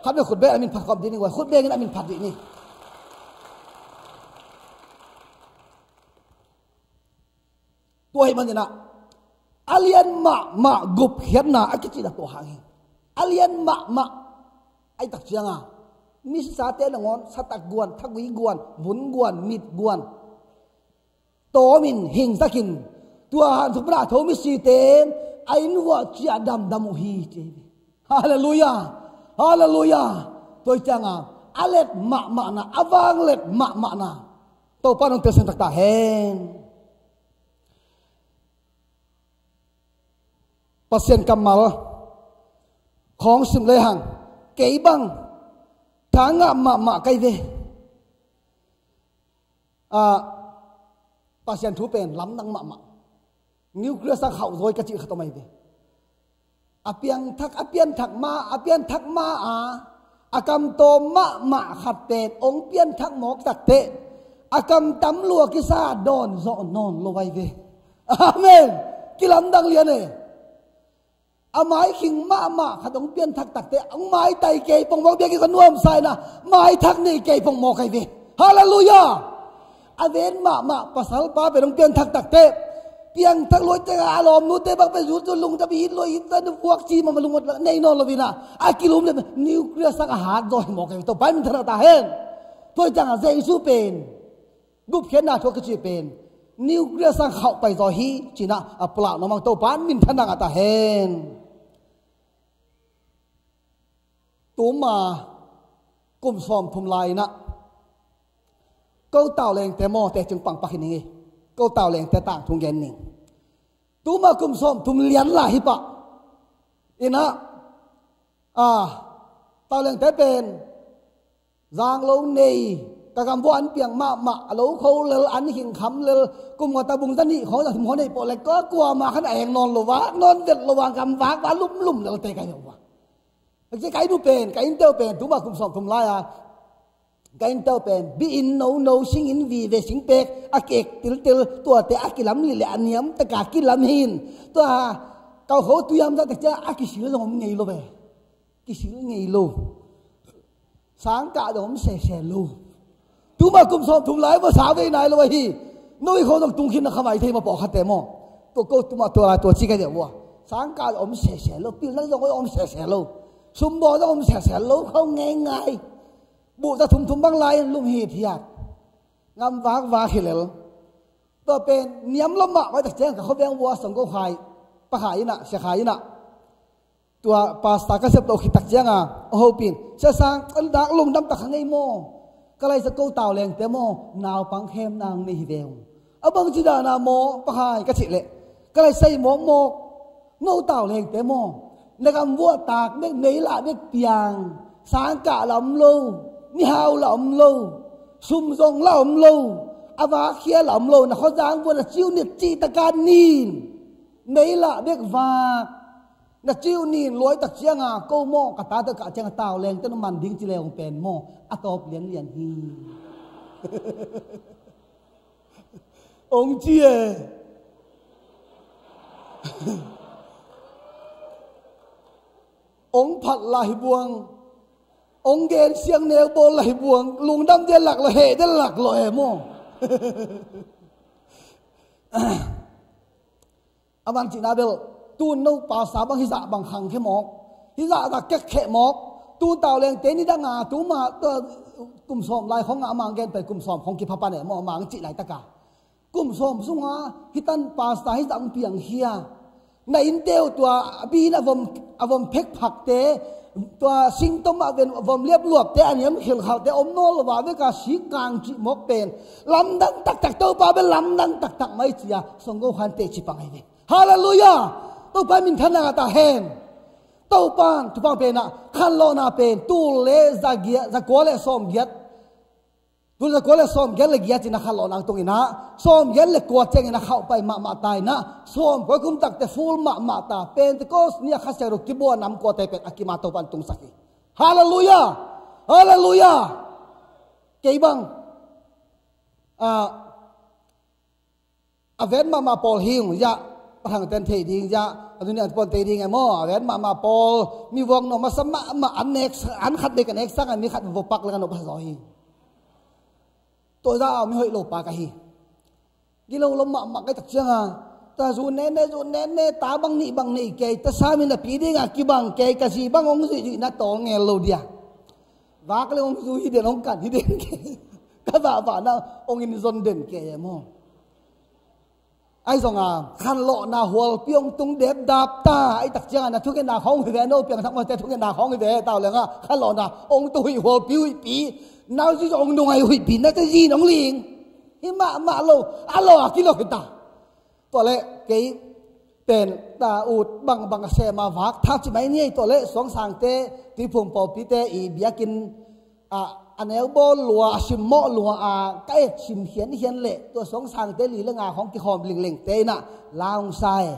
Khat bek khut bek a min phat khawm dih ni guai khut bekin a min phat dih ni. Tua hi maninah a lian mahmah gupkhiatna a kicihna tua hang hi. A lian mahmah a i tak cianga misisate nangawn satak guan thagui guan vun guan mit guan tawmin hingsakin tua hansuk pana tho misite a innhuah ciah damdam uh hi ci hi. Halleluiah. Halleluiah. Tua i cianga a let mahmahna a vanglet mahmahna Topa nong telsiam takta hen. Pasian kammal khawng sim lehang kei bang thangah mahmah kai ve. Ah, Pasian thu pen lamdang mahmah. Nuclear sang khauh zawi ka cih khat om ahi ve. A piangthak a pianthak ma a pianthak ma a a kamtawm mahmah khat pen hong pianthak mawk takteh a kamtam lua kisa dawn zawh nawn lo ahi ve. Amen. Kilamdang lian e. A maikhing mahmah khat hong pianthak takteh hong maitai kei pongmawk biakinn kha nuamsa inah maithak nei kei pongmawk ahi ve. Halleluiah. A ven mahmah pasalpa pen hong pianthak takteh piangthak luai tengah a lawmnute bang pen zutzu lungdam it luai it zan vuak ci mama lungmut nei nawn loinah a kilum le nuclear sang a hat zaw hi mawk ahi ve. Topa i min thanna ta hen. Tua i ciangah Jesu pen gupkhiatna thu a kici pen nuclear sang khauh pai zaw hi cinah a pulak nuam ang Topa in min thanna ngah ta hen. Tuma kum sawm thum lai-inah ko tau lengte mawte cing pangpak hi ning hi. Ko tau lengte tangthung gen ning. Tuma kum sawmthum lian lai hi pah. Ina, a, taulengte pen zang lo nei, ka gamvua an piang mahmah, a lo kho lel, an hing kham lel, kum nga ta bung za nih khawng za thum khawng nei pawh le, ka kuama khan a eng nawn lo va, nawn vet lo va, gam vak va, lumlum lel te ka hi lo va. Ka innte uh pen, ka innte uh pen, tuma kum sawmthum lai-a, ka innte uh pen, bi-inn nono, singinn vive, singpek a ki-ek tiltil, tuate a kilam lih le a niam taka kilam hi in. Tua, ka kho tuiam zah tak ciang a kisil zong om ngei lo ve. Kisil ngei lo. Sangkah zong om sese lo. Tuma kum sawmthum lai maw, sa vei nai lo ahi. No i kho zong tung khin na kha mai thei maw, pawlkhatte maw. Tua ko tuma tua lai tua ci ka deuh ua. Sangkah zong om sese lo. Pilna zong om sese lo. Sumbaw zong om sese lo. Kho ngeingai. Buh za thumthum bang lai-in lum hithiat. Ngam vakvak hi lel. Tua pen niam lo mah vai tak ciang ka khuaveng vua songko khai, Pa Khai inah, Sia Khai inah. Tua pastor ka sep lo khit tak cianga a hopin, Sia Sang, an dak lungdam tak kha ngei maw? Ka laisa ko taulengte maw, naupang khem nang nei hi ve ung. A bang ci dana maw, Pa Khai, ka cih leh, ka laisa i mawkmawk, no taulengte maw, na gam vuah tak bek, meila bek piang, sangkah la om lo, nihau la om lo, sum zong la om lo, a vakkhia la om lo, na khuazang vuah na ciu nit cih taka nin, meila bek vak, na ciu nin luai tak cianga, ko maw, ka tate kah cianga taulengte na man ding ci leng pen maw, a tawp lianlian hi. Ong ci e. Ong phat la hi buang. Ong gen siang neu bawl la hi buang. Lungdam del lak lo, heh del lak lo e maw. A man cihna bel, tun no pastor bang hizah bang khang khe mawk, hizah zah kek khe mawk, tun taulengte ni danga, tuma, tua, kum sawm lai khong a mang gen pai kum sawm khong kiphapan e maw, mang cih laitaka. Kum sawm sunga, hitan pastor hizah ang piang hia. Na innte uh tua, a bin a vom, a vom phekphakte, tua singtom a ven, a vom liapluapte, a niam khilkhalte, om nawl lo va veka sik kang cih mawk pen. Lamdang taktak Topa bel lamdang taktak mai cia, songgo khante cipang ai ve. Halleluiah! Topa minthanna ngah ta hen. Topa thupha pena, khanlawhna pen, tul le za giat, za kua le sawm giat. Tul za kua le sawm giat le giat cina khanlawhna ang tung ina, sawm giat le kua ciang ina khauh pai mahmah ta ina, sawm kua kum takte full mahmah ta, Pentecost ni a Kha Siangtho kibua nam kuate pen a kima Topa an tungsak hi. Halleluiah! Halleluiah! Kei bang, ah, a vet mahmah pawl hi ung ziah, pathang ten thei ding ziah, a dunia an pon thei ding e maw, a vet mahmah pawl, mi vuak no masa mahmah, an nek, an khat nek, a nek sang a mi khat vuak pak leng a no pasa zaw hi. Tua za a mi hoih lo pa ka hi. Gilo lo mahmah kai tak cianga, ta zu nene, zu nene, ta bang nih bang nei kei, ta samin a pi dinga kibang kei, ka zi bang ong zuih zuih na tawl ngel lo dia. Vak le ong zuih hi den, ong kan hi den kei. Ka vahvahna ong in zon den kei e maw. Ai zonga, khanlawhna hualpi ong tung depdap ta, ai tak cianga na thungetna khawng hi ve, no piangthak mawte thungetna khawng hi ve, tau lenga, khanlawhna ong tung huih hualpi huihpi, nau zi zong ong nungai huihpi, na te zin ong ling. Hi mahmah lo, a lo a kilok hi ta. Tua le, kei pen, ta ut bangbang a sema vak, thak ci mai ni ei tua le, suangsangte, tuiphum pawlpite, i biakin, a, a neu bawl lua, a simmawh lua, a, ka et sim hianhian leh, tua suangsangte li le nga khawng kikhawm linglengte inah, laung sa e.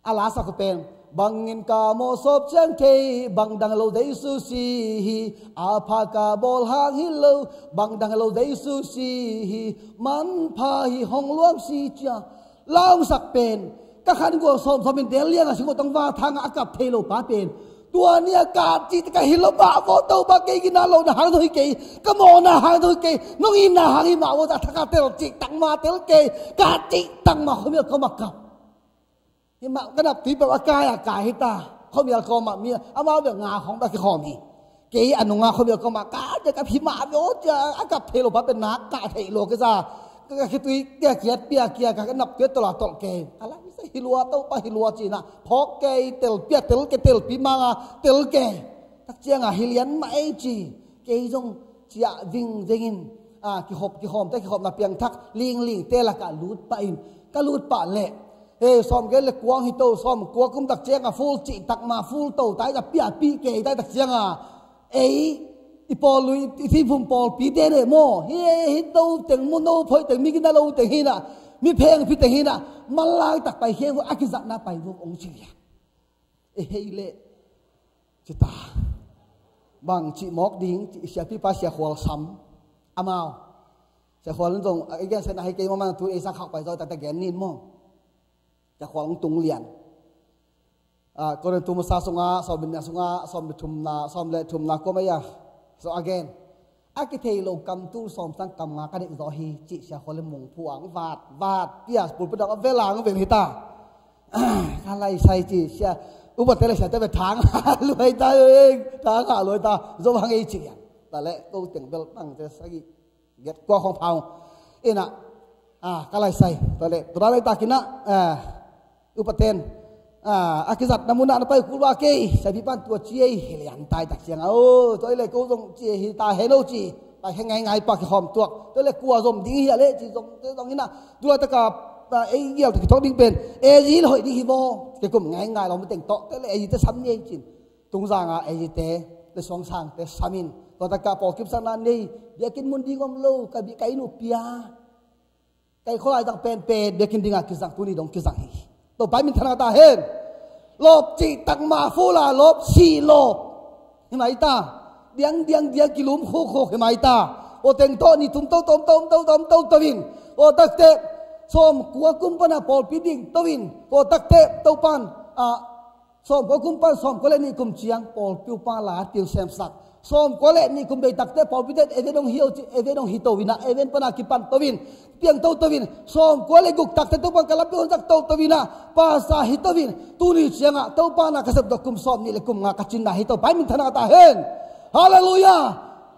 A lasa kho pen, bangin ka mawh sawp ciang thei, bang dang lo Jesu si hi, a pha ka bawl hang hi lo, bang dang lo Jesu si hi, manpha hi hong luam si cia. Laungsak pen, ka khan gual sawmsawm in del lianga singkua tang va thanga a kap thei lo pa pen. Tua nia ka cih ka hi lo mah vaw Topa kei gina lo na hang dong hi kei, ka mawhna hang dong hi kei, nong itna hang hi mah vaw ta thaka tel cih tang ma tel kei, ka cih tang ma khuamial koma kap. Hi mah ka nap tui peuh a kai a kai hi ta, khuamial koma mi, amau bel nga khawng bel kikhawm hi. Kei a nunga khuamial koma ka cia ka phi mah vaw cia, a kap thei lo pa pen nak ka thei lo kei za. Ka khitui kia kiat pia kia ka nap tuet tolh a tolh kei. A lam sa hi lua Topa hi lua cina. Phawk kei tel pia tel kei tel pi manga tel kei. Tak cianga hi lian mah ei ci. Kei zong cia ving vengin. A, kikhop, kikhawm te kikhopna piangthak lingling te laka lut pah in. Ka lut pah leh. Hei, sawm gel le kuang hi to, sawm kua kum tak cianga full cih tak ma full to tai tak pia pi kei tai tak cianga ei i pawl lui i thimphum pawlpi te ne maw hi, hi to teng mu no phoi teng mi gina lo teng hina, mi pheng pi teng hina, malai tak pai khe a kizatna pai vuk ong ci. E hei le cita bang cih mawk ding cih siapipa siakhual sam amau. Siakhual in zong a gen sena hei kei maman tu ei sang khak pai zaw tata gen nin maw. Siakhual ong tung lian. Korin tu masa sunga sawm le thumna, sawm le thumna kuama ia so a gen a kithei lo kam tul sawm sang kam nga ka nek zaw hi cih siakhual in mung phuang vat vat pia pulpit dang a velang ven hita. Ka lai sai ci sia, upa te le sia te ve thang luai ta, thang luai ta zo hang ei ci. Ta le ko teng bel tang te sagi get kua khong phau ina. Ka lai sai ta le tura lai ta kina. Upa ten a kizat na muna na pai kulwa kei sabi pan tua ci ei helian tai tak siang a o toi le ko zong ci ei hi ta heno ci. Pai he ngai ngai pa ki khom tuak toi le kua zom ding hi a le ci zong te zong ina. Tua taka ei gial te kithok ding pen ei le hoih ding hi maw? Ke kum ngai ngai lo mu teng tawh te le ei te sam ni ei cin. Tungzanga ei te le suang sang te samin tua taka pawl kipsakna nei biakin mun ding om lo ka bi kai nu pia. Kai kholai tak pen pen biakin dinga kizang tuni dong kizang hi. Topa min thana ta hen. Lop cih tak ma fula lop si lop. Hi mai ta. Diang diang diang kilum khuk khuk hi mai ta. O teng tawh ni tum to tom tom to tom to to in. O takte sawm kua kum pana pawlpi ding to in. O takte to pan a sawm kua kum pan sawm kua le nih kum ciang pawlpi upa la til semsak. Sawm kua le nih kum bei takte pawlpi te even hong hi o ci even hong hi to ina even pana kipan to in. Piang to to in sawm kua le guk takte to pan ka lam piang hong sak to to ina pasa hi to in. Tuni cianga to pana ka sep dok kum sawm nih le kum nga ka cinna hi to pai min thana ta hen. Halleluiah.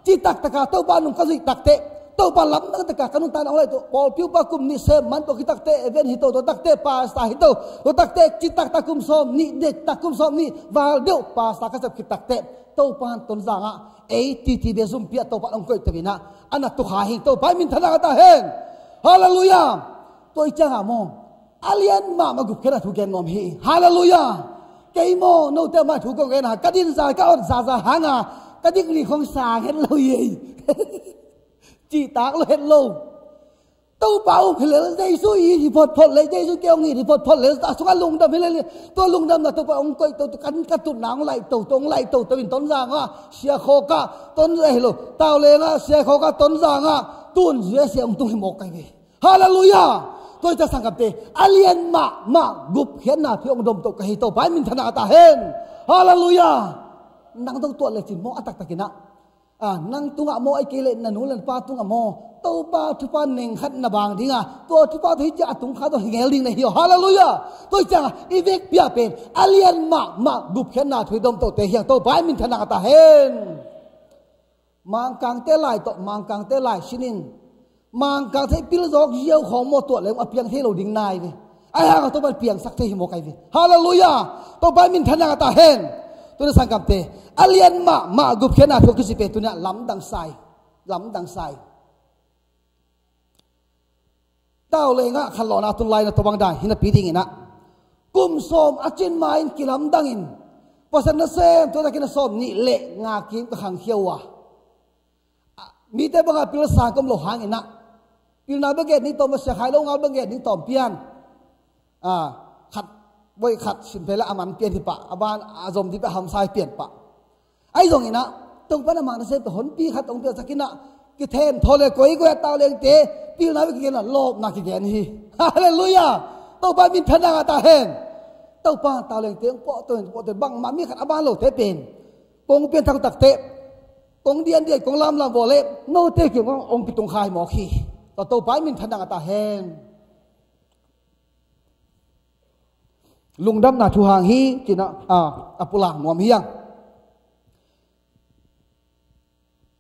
Ci taktaka Topa nung ka zuih takte Topa lamdang taka ka nungta nang lai to pawlpi upa kum nih sem man to kitakte even hi to to takte pasta hi to to takte ci takta kum sawm nih dek tak kum sawm nih val deuh pasta ka sep kitakte Topa tonzanga ei titi be zumpi a Topa ong koih to ina ana tukha hing Topa min thana ta hen. Halleluiah. Tua i cianga maw a lian mahmah gupkhiatna thu gen nuam hi. Halleluiah. Kei maw note mah thu kong gen a ka din za ka ot zaza hanga ka dik ri khong sang het lo hi ei. Cihtak lo het lo. Topa um hi lel Jesu i hi photphot le Jesu ke ong i hi photphot le ta sunga lungdam hi lel. Tua lungdamna Topa ong koih to kan ka tutna ong laih to to ong laih to to in tonzanga siakhawka ton eh lo taulenga siakhawka tonzanga tun zia sia ong tung hi mawk kai ve. Halleluiah. Tua ita sangkapte a lian mahmah gupkhiatna phi ong dom to ka hi to pai min thana ta hen. Halleluiah. Nang dong tuat le cin maw a taktakina a nang tunga maw ai kei le na nu le pa tunga maw Topa thupa neng khat na bang dinga tua thupa to hi cia a tung khat to hi ngel ding na hi. Halleluiah. Tua i cianga i vek pia pen a lian mahmah gupkhiatna thu i dom tote hiang to pai min thana ta hen. Mangkangte lai tawh Mangkangte lai sinin Mangkangte pilzawk ziau khawng maw tuah leng a piang thei lo ding nai ve. Ai hanga Topa piangsak thei hi maw kai ve. Halleluiah. Topa min thana ta hen. Tuna sangkapte a lian mahmah gupkhiatna thu kisi pe tuna lamdang sai. Lamdang sai. Tau le ngah khan lawhna tun lai na tawh bang dan hi napi dingin ah kum sawm a cin ma-in kilamdangin Pasian nasem tua takin a sawm nih le nga kim ka khangkhia uh a mite bangah pil sang kom lo hangin ah pilna bek gen ding tawm a sia khai lo ngal bek gen ding tawm pian khat boih khat sim phei le a man pian hi pah a ban a zom dih peh hamsai pian pah. Ahi zongin ah Topa in amah nasem tawh honpi khat hong piaksak in ah kithem thaw le koikoi ah taulengte pilna bek kigen a lawpna kigen hi. Halleluiah. Topa minthanna ngah ta hen. Topa taulengte hong pawh to hen pawh to hen bangmah mi khat a ban lote pen kong pianthak takte kong diandian kong lamlam vawh le note kiang hong kitung kha hi mawk hi. Tua Topa minthanna ngah ta hen. Lungdamna thuhang hi cina a pulak nuam hiang.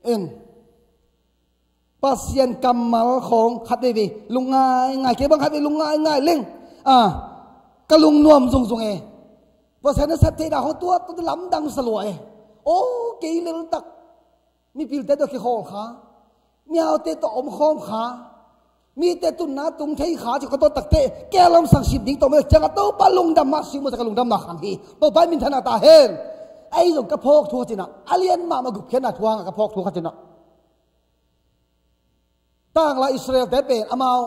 En Pasian kammal khawng khat veve lungngai ngai kei bang khat veve lungngai ngai leng a ka lungnuam zungzung e. Pasian na sep theihna khawng tua tua lamdang salua e. O kei leltak mipilte tawh kikhawl kha, mihaute tawh omkhawm kha, Mite tunna tung thei kha ci kha tawh takteh, kei lamsang sim ding tawh mel ciangah Topa lungdam mah sim uh sa ka lungdamna khang hi. Topa minthanna ta hen. Ei zong ka phawk thu khat cinah, a lian mahmah gupkhiatna thu hangah ka phawk thu khat cinah, tangla Israelte pen amau,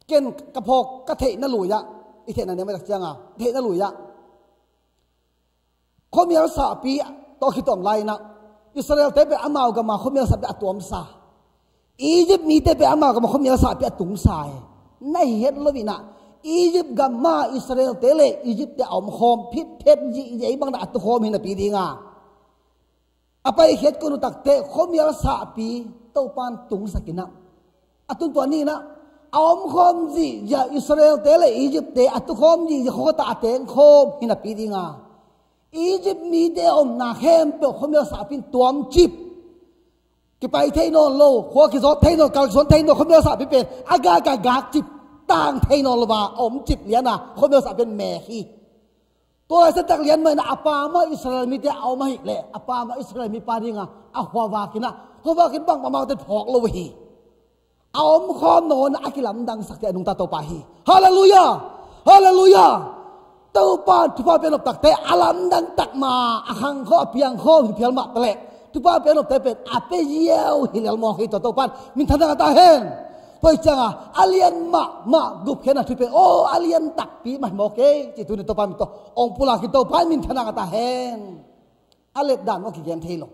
ken ka phawk ka theihna lui-ah, i theihna nem a tak cianga theihna lui-ah, khuamial sahpi tawh khituam lai-inah Israelte pen amau gama khuamial sahpi a tuamsa, Egypt mite pen amau gama khuamial sahpi a tungsa e. Na hi het lo-inah Egypt gama Israelte le Egyptte a omkhawm phitphet zihziah bangna a tukhawm hi napi dinga, a paikhiat kun uh takteh khuamial sahpi Topan tungsakinah, a tuntuan ninah a omkhawm zihziah Israelte le Egyptte a tukhawm zihziah khawkhatah a tengkhawm hi napi dinga, Egypt mite omna khempeuh khuamial sahpi in tuamcip, kipai thei nawn lo, khua kizawt thei nawn, kal kizawt thei nawn, khuamial sahpi pen a gaka gakcip, tang thei nawn lo a omcip liana khuamial sahpi in mek hi. Tua lai settak lian mah inah a pa mah Israel mite a om ahih leh a pa mah Israel mipa dinga a khuavak inah, khuavak in bangmah amaute phawk lo hi. A omkhawm nawn a kilamdangsak te a nungta Topa hi. Halleluiah! Halleluiah! Topa thupha pia nop takte a lamdang takma a khangkhawm a piangkhawm hi phial mah taleh thupha pia nopte pen a pia ziau hi lel mawk hi. Tua Topa in minthanna ta hen. Tua hi cianga a lian mahmah gupkhiatna thu pen aw a lian takpi mah hi mawk hi. Ci tuni Topa min tawh ong pulak hi. Topa in minthanna ta hen. A letdan maw kigen thei lo.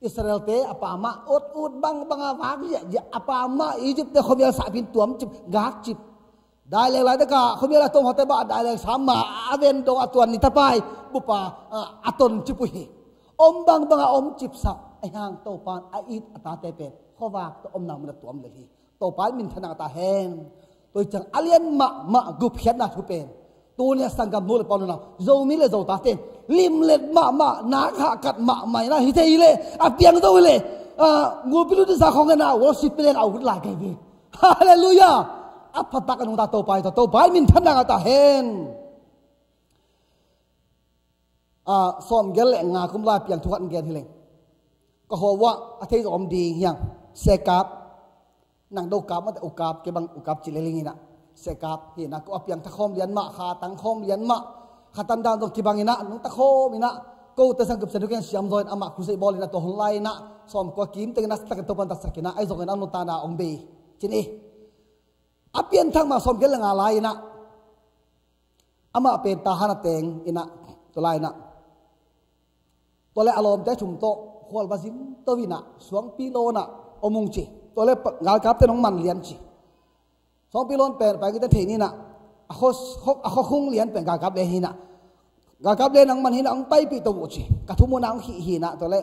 Israelte a pa mah ut ut bangbanga vak ziahziah a pa mah Egyptte khuamial sahpi in tuamcip gakcip. Daileng laitaka khuamial a tuam hawte bah daileng sam ma a ven dong a tuan ni tapai bupa a toncip uh hi. Om bangbanga omcipsak a hiang Topan a it a tate pen khuavak tawh omna mun a tuam lel hi. Topa in minthanna ta hen. Tua hi ciang a lian mahmah gupkhiatna thu pen tunia sanggam nu le pa nunau Zomi le Zotate in limlet mahmah nak hahkat mahmah ina hi thei hileh a piang zo hileh ngulpi lut disa khong ena worship pileng a ut lai kai ve. Halleluiah. A phatak a nungta Topa hi ta Topa in minthanna ta hen. Sawm gel le nga kum lai piang thu khat gen hileng. Ka hawuah a thei om ding hiang. Sekap nang do kap mate ukap kibang ukap ci leling inah. Sekap hinah ko a piang takhawm lian mah kha tangkhawm lian mah kha tandan zong kibang inah nung takhawm inah ko te sang gupsen huken siam zaw in amah khusei bawl inah tua hun lai inah sawm kua kim tengin a takin Topan taksak inah ai zong inah nutana ong bei cin i. A pianthak mah sawm gel le nga lai inah amah pen tahan a teng inah tua lai inah tua le a lawmte thum tawh khual va zin to inah suangpi lawnah om ung ci. Tua le galkapte nong man lian ci. Suangpi lawn pen pai kite thei ninah a khuakhung lian pen galkap le hinah galkap le nang man hinah ong paipih to uh ci. Ka thum unah ong khih hinah tua le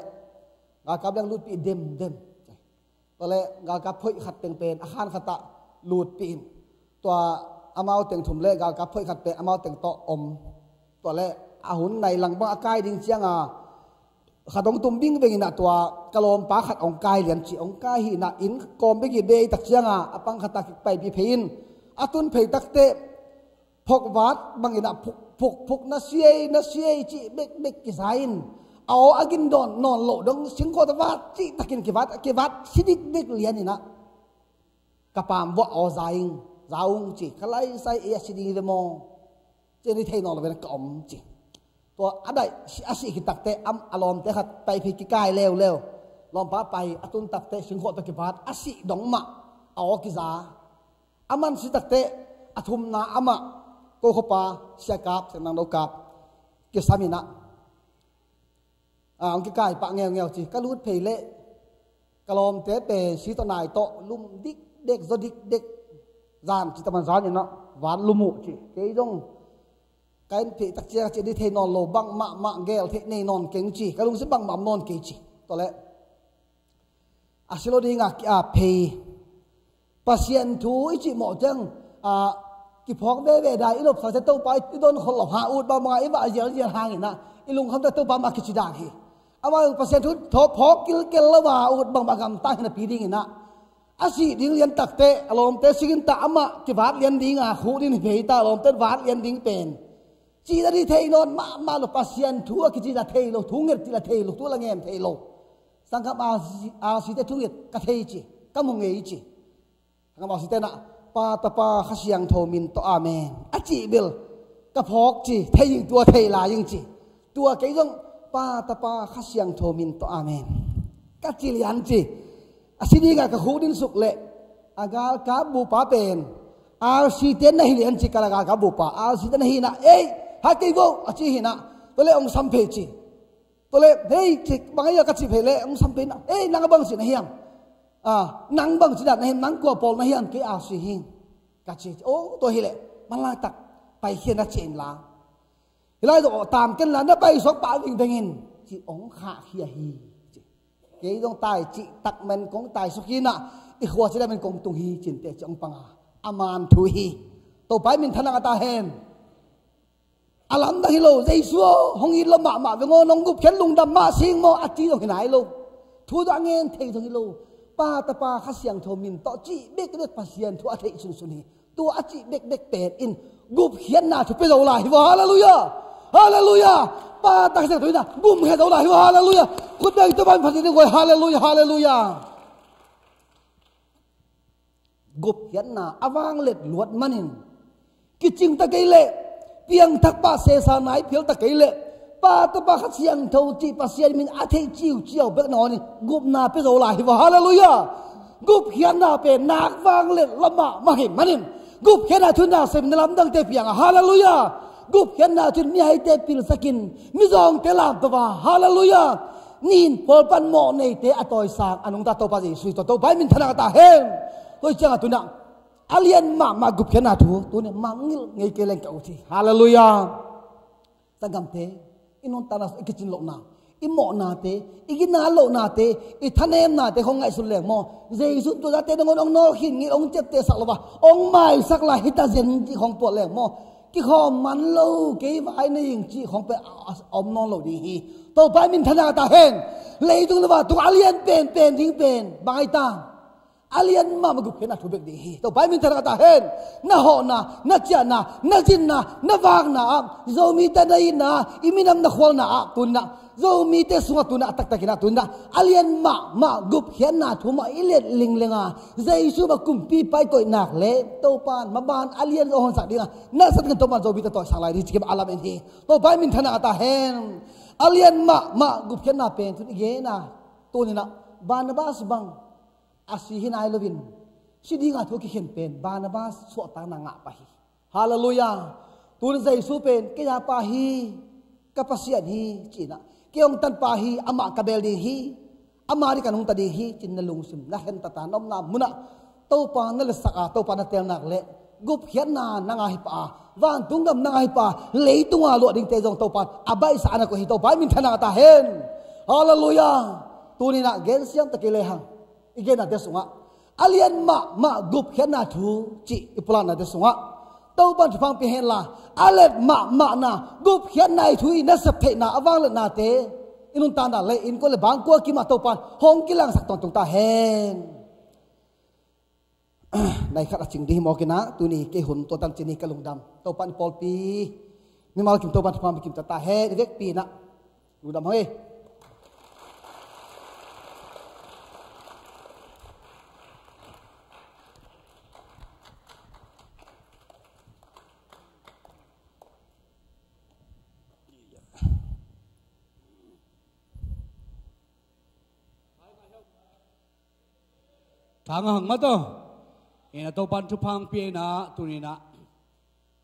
galkap le ong lutpih demdem. Tua le galkap phoih khat teng pen a khan khatah lutpih in tua amau teng thum le galkap phoih khat pen amau teng tawh om. Tua le a hun nai lang bang a kai ding cianga khat ong tum bingbeng inah tua ka lawmpa khat ong kai lian ci ong kai hinah inn kawm bek i bei tak cianga a pang khatah kipaipih phei in a tun phei takteh phokvat bangin a phukphuk na siei na siei cih bekbek kiza in a aw a gin dawn nawn loh dong singkhuat a vat cih takin kivat kivat si dikdik lian inah ka pam vuah aw za ing za ung ci ka laisai ei a si ding hi ve maw? Ci ni thei nawn lo ve na ka om ci. Tua a daih a sih khit takteh a lawmte khat pai phei kikai leuleu lawmpa pai a tun takteh singkhuat tua kivat a sih dong mah a aw kiza. A man si takteh a thumna amah ko khuapa siakap siangnang dokap kisam inah a hong kikai pah ngeungeu ci ka lut phei leh ka lawmte pen si tawh nai tawh lum dikdek zaw dikdek zan ci taman zan inah van lum uh ci kei zong ka in phei tak ciang a ci ni thei nawn lo bang mahmah gel theih nei nawn keng ci ka lungsim bang mam nawn kei ci. Tua leh a si lo dingah ki-ap phei. Pasian thu i cih mawh ciang a kiphawk veve dan i lopsa ciang Topa i don khol lo ha ut bangbanga i vah zialzial hang inah i lungkhamte Topa mah kici dan hi. Amah Pasian thu phawk kilkel lo a ut bangbang gamta hi napi ding inah a sih ding lian takteh a lawmte singin ta amah kivat lian dinga khuh din hi phei ta a lawmte vat lian ding pen cih na dih thei nawn mahmah lo Pasian thu a kici la thei lo thu nget cih la thei lo thu la ngen thei lo. Sangkam a site thungit ka thei ci ka mu ngei ci. Amau si tenah, Pa, Tapa, Kha Siangtho min tawh, amen, a cih bel ka phawk ci, thei ing, tua thei lai ing ci. Tua kei zong, Pa, Tapa, Kha Siangtho min tawh, amen, ka ci lian ci. A si dingah ka khuk din suk leh a galkap bupa pen R C te na hi lian ci, ka la galkap bupa R C te na hi inah, ei, hat kei vo, a ci hi inah. Tua leh hong sam phei ci. Tua leh, hei, ci, bang a ka ci phei leh hong sam phei inah, ei, nang a bang ci na hiam? Ah, nang bang ci na hiam? Nang kua pawl na hiam? Kei R C hi ing, ka ci. Oh, tua hi leh manlangtak paikhia na ci inla. Hih lai zong, aw, tam ken la, na paisuak pah vingveng in, ci, hong khahkhia hi, ci. Kei zong tai cih tak men kong tai suk hi inah, i khua cih tak men kong tung hi, cin teh ci hong pang a, a man thu hi. Topa in minthanna ngah ta hen. A lamdang hi lo, Jesu aw, hong it lua mahmah veng aw, nong gupkhiat lungdam mah sing maw, a ci zong hi nai lo. Thu zong a ngen thei zong hi lo. Pa, Tapa, Kha Siangtho min tawh cih bekbek Pasian thu a theih sunsun hi. Tua a cih bekbek pen in gupkhiatna thu pia zo lai hi vo. Halleluiah! Halleluiah! Pa, Tapa, Kha Siangtho in a gupkhiat zo lai hi vo. Halleluiah! Khut beng, Topa in phat in, halleluiah, halleluiah. Gupkhiatna a vanglet luat manin kicing ta kei leh, piangthak pah sesa nai phial ta kei leh, Pa, Tapa, Kha Siangtho cih Pasian min a theih ciuciau bek nangawn in gupna pia zo lai hi vo. Halleluiah! Gupkhiatna pen nak vanglet lua mahmah hi manin, gupkhiatna thu in na sem, na lamdangte piang a. Halleluiah! Gupkhiatna thu in mihaite pilsakin, mizawngte lamto a. Halleluiah! Nin phawl pan mawh neite a tawisang a nungta Topa Jesu hi. Tua Topa in minthanna ngah ta hen. Tua hi ciangah tu inah a lian mahmah gupkhiatna thu tu inah mangngilh ngei kei leng ka ut hi. Halleluiah! Sanggamte, i nuntakna sung i kicin lohna, i mawhnate, i gina lohnate, i thanemnate khong ngaihsun leng maw, Jesu in tua zate nangawn hong nawlkhin ngei, hong ciaptehsak lo a, hong maisak lai hi ta zen cih khong tuah leng maw, kikhawm man lo, kei vai nei ing cih khong pen a, a, a om nawn lo ding hi. Topa in minthanna ngah ta hen. Leitung le vantung a lian penpen ding pen bang hi ta? A lian mahmah gupkhiatna thu bek ding hi. Topa in minthanna ngah ta hen. Na hawhna, na ciahna, na zinna, na vakna ah, Zomite na itna ah, i minam na khualna ah tu inah, Zomite sungah tu inah, a taktak inah tu inah, a lian mahmah gupkhiatna thu mah i let lingleng a, Jesu mah kumpipa i koih nak leh, Topa in maban a lian zo honsak ding a, na sat ngan Topa in Zomite tawisang lai ding hi ci, kei mah a lamen hi. Topa in minthanna ngah ta hen. A lian mahmah gupkhiatna pen tu in i gen a, tu inah Barnabas bang a si hi nai loin, si dinga thu a kikhen pen Barnabas suahtakna ngah pah hi. Halleluiah! Tu inah Jesu pen kei a Pa hi, ka Pasian hi, ci inah, kei hong tanpa hi, amah ka bel ding hi, ama ding ka nungta ding hi, ci-in na lungsim na khentat a, na omna munah Topa na letsak a, Topa na tel nak leh, gupkhiatna na ngah hi pah a, vantung gam na ngah hi pah a, leitunga luah dingte zong Topa in a baihsa a na koih hi. Topa in minthanna ngah ta hen. Halleluiah! Tu inah gensiam ta kei lehang, i gennate sungah a lian mahmah gupkhiatna thu cih i pulaknate sungah Topa in thupha hong pia hen la, a let mahmahna gupkhiatna i thu i nasep theihna a vangliatnate i nuntakna le innkuan le bangkua kimah Topa in hong kilangsak tawntung ta hen. Nai khat a cing ding hi mawk inah, tuni kei hun tua tan cin hi ka lungdam. Topa in pawlpi mimal kim Topa in thupha hong pia kim ta ta hen. I vekpi inah lungdam hang hi. Thang a hang mah tawh. Inah Topa in thupha hong pia inah, tuni inah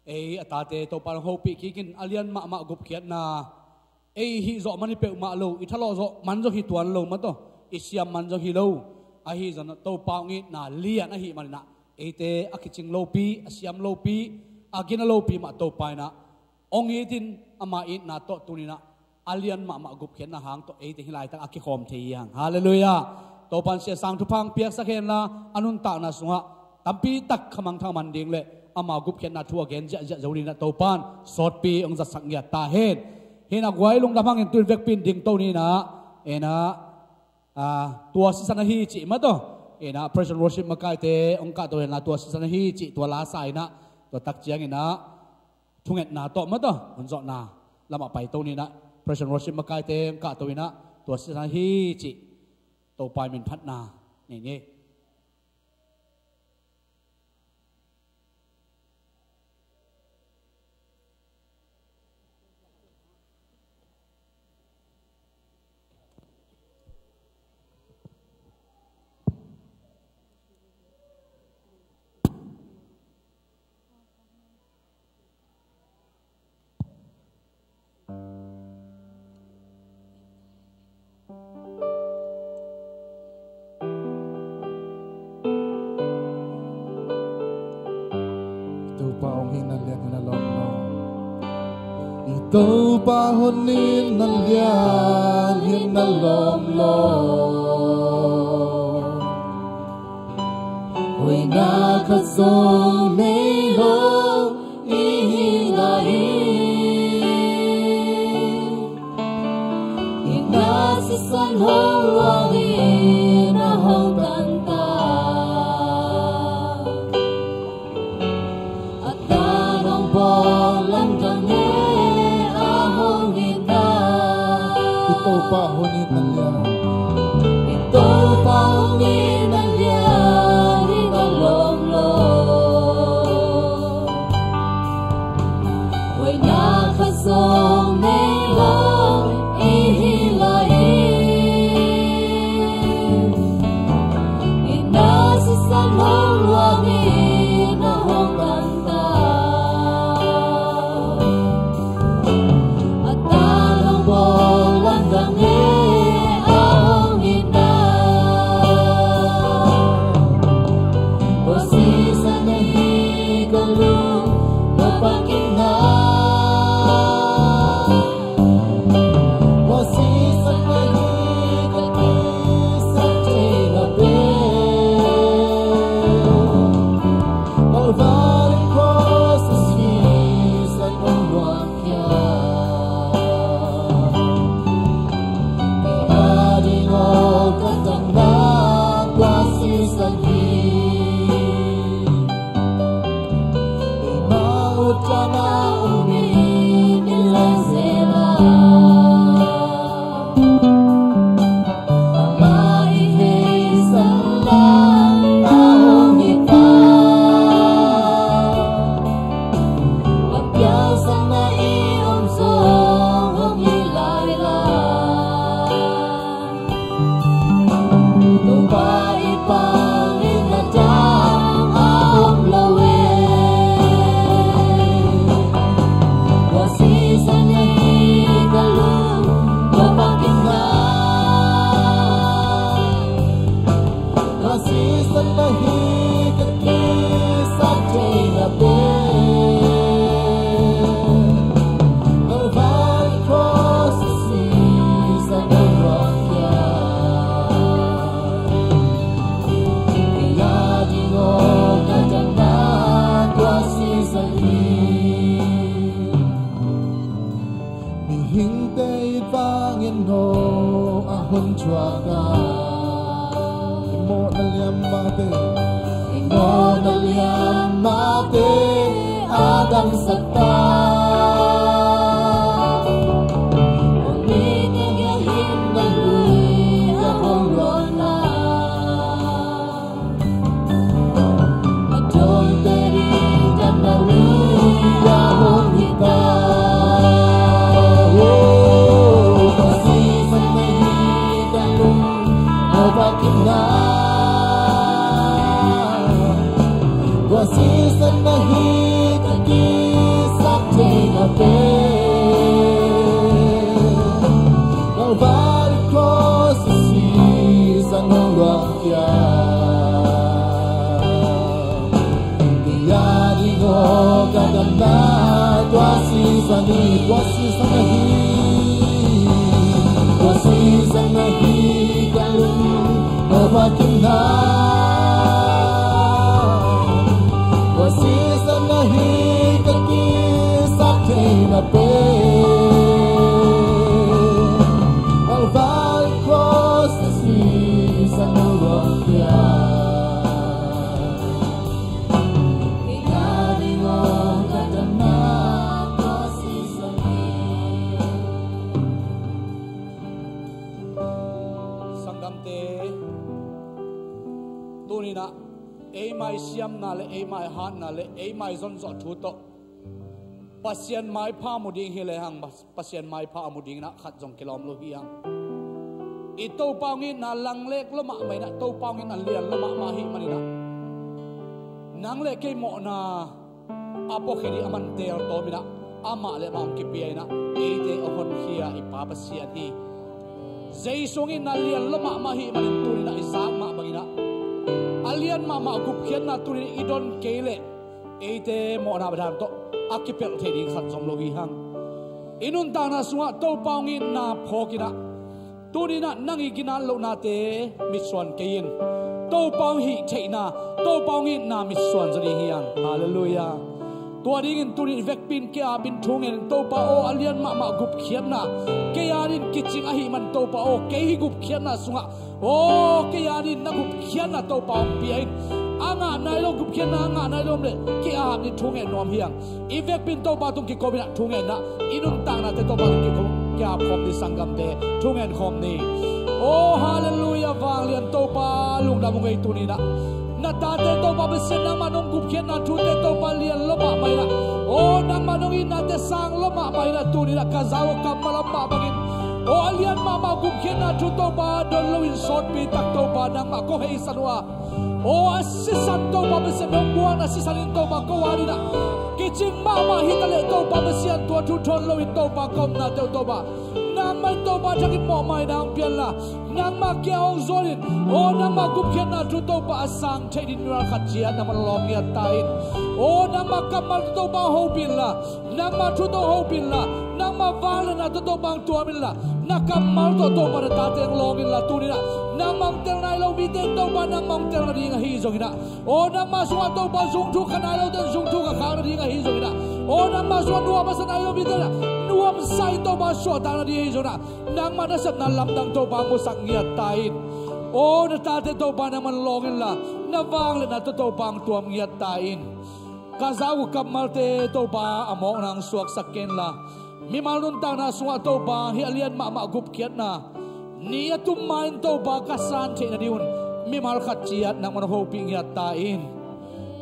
ei a tate Topa in hong hopih kik in, a lian mahmah gupkhiatna ei hih zawh man hi peuhmah lo, i thalawh zawh man zong hi tuan lo mah tawh, i siam man zong hi lo. Ahi zongin Topa hong itna lian ahih man inah, eite a kicing lopi, a siam lopi, a gina lopi mah Topa inah hong it in, ama itna tawh tuni inah a lian mahmah gupkhiatna hang tawh eite hih laitak a kikhawm thei hi hang. Halleluiah! Topa in siasang thupha hong piaksak hen la, a nuntakna sungah tampi tak khamangthang man ding le ama gupkhiatna thu a gen ziahziah zo ding inah Topa in sawtpi hong zatsak ngiat ta hen. Hi inah guai, lungdam hangin tu in vekpi in dingto ni inah, inah, ah, tua sisan ahi cih mah tawh, inah praise and worship makaite hong kahto hen la, tua sisan ahi cih tua la sa inah, tua tak ciang inah thungetna tawh mah tawh hun zawhna lamah paito ni inah, praise and worship makaite hong kahto inah, tua sisan ahi cih Topa in min phatna nei ni. Topa hong itna lian hi, na lawm lo. Hoihna khat zong nei lo i hi lai hi. Itna sisan hong luang in a hong tantan. A tan hong bawl lamdang e, a hong itna. I Topa hong itna lian. I Topa hong itna lian hi, na lawm lo. Hoihna khat zong nei lo i hi lai hi. Itna sisan hong luang in a hong tantan. A tan hong bawl lamdang e, a hong itna. Tua sisan na hi ka lung, na pakin na. Tua sisan na hi ka kisap thei na pen. Kalvari cross a sisan hong luang khia. Ka ding aw ka damna tua sisan hi. Eimah utna um in i leng zel a. Amah i heisan lai a hong hi ta. A piangsak na i om zong hong hi lai lai. Topa i pang in a dang a om lo e. Tua sisan na hi ka lung, tua pakin na. Tua sisan na hi ka kisap thei na pen. Kalvari cross a sisan hong luang khia. Kei a ding aw ka damna tua sisan hi. Mihingte it vangin no a hong thuak a. I mawhna lian mahte, i mawhna lian mahte a damsak ta. Mihingte a hinna lui a hong luang na. A dawite ding damna lui a hong hi ta. Oh, tua sisan na hi ka lung, tua pakin na. Tua sisan na hi ka kisap thei na pen. Kalvari cross a sisan hong luang khia. Kei a ding aw ka damna tua sisan hi, tua sisan na hi. Tua sisan na hi ka lung, tua pakin na. Tua sisan na hi ka kisap thei na pen. Kalvari cross a sisan hong luang khia. Sanggamte, tuni-in ah eimai siamna le eimai hatna le eimai zonzawh thu tawh Pasian maipha mu ding hi lehang, Pasian maipha a mu dingin ah khat zong kilawm lo hi hang. I Topa hong itna langlek lua mahmah in ah, Topa hong itna lian lua mahmah ahih manin ah, nang le kei mawhna a puakhia ding a man teeltawm in ah, amah le amah hong kipia in ah, eite a honkhia i Pa Pasian hi. Jesu hong itna lian lua mahmah ahih manin tuni-in ah i zak mah bangin ah, a lian mahmah gupkhiatna tuni-in i don kei leh eite mawhna bang dan tawh a kipelh thei ding khat zong om lo hi hang. I nuntakna sungah Topa hong itna phawk in ah, tuni in ah nang i ginat lohnate mitsuan kei in. Topa hong hih theihna, Topa hong itna mitsuan zaw ding hi hang. Halleluiah. Tua dingin tuni in i vekpi in ki-ap in thu ngen in, Topa aw, a lian mahmah gupkhiatna kei adingin kicing ahih man Topa aw, kei hih gupkhiatna sungah aw, kei adingin na gupkhiatna Topa hong pia in. A ngah nai lo gupkhiatna, a ngah nai lo om leh ki-ap in thu ngen nuam hi hang. I vekpi in Topa tung kiko in ah thu ngen in ah, i nuntaknate Topa tung kiko, ki-ap khawm ni sanggamte, thu ngen khawm ni. Aw, halleluiah, vanglian Topa lungdam ung ei tuni in ah. Na tate Topa Pasian nangmah nong gupkhiatna thute Topa lian lua mahmah in ah. Aw, nangmah nong itnate sang lua mahmah in ah tuni in ah ka zau a kammal a mah bangin. Aw, a lian mahmah gupkhiatna thu Topa don loin sawtpi tak Topa nangmah kong heisan uh a. Aw, a sisan Topa Pasian nong buakna sisan in Topa ko adingin ah kicing mahmah hi ta leh Topa Pasian tua thu thawn loin Topa ka omnate uh Topa nangmah in Topa thak in mawhmaina hong pia inla, nangmah kiang hong zuan in, aw, nangmah gupkhiatna thu Topa a sang theih dingin mimal khat ciat nangmah hong lawng ngiat ta in. Aw, nangmah kammal tawh Topa hong hopih inla, nangmah thu tawh hong hopih inla, nangmah vangliatna tawh Topa hong tuam inla, na kammal tawh Topa na tate hong lawng inla tuni in ah, nangmah hong tel nai lo mite in Topa nangmah hong tel nading ahi zongin ah, aw, nangmah sungah Topa zungthuk kha nai lote in zungthuk kha khak nading ahi zongin ah, aw, nangmah sungah nuam a sa nai lo mite in ah nuamsa in Topa suahtak nading ahi zongin ah, nangmah nasepna lamdang Topa hong musak ngiat ta in. Aw, na tate Topa nangmah hong lawng inla, na vangliatna tawh Topa hong tuam ngiat ta in. Ka zau a kammalte Topa a mawkna hong suaksak kei inla, mimal nuntakna sungah Topa hih a lian mahmah gupkhiatna ni a tum ma-in Topa ka san theih nadingun mimal khat ciat nangmah hong hopih ngiat ta in.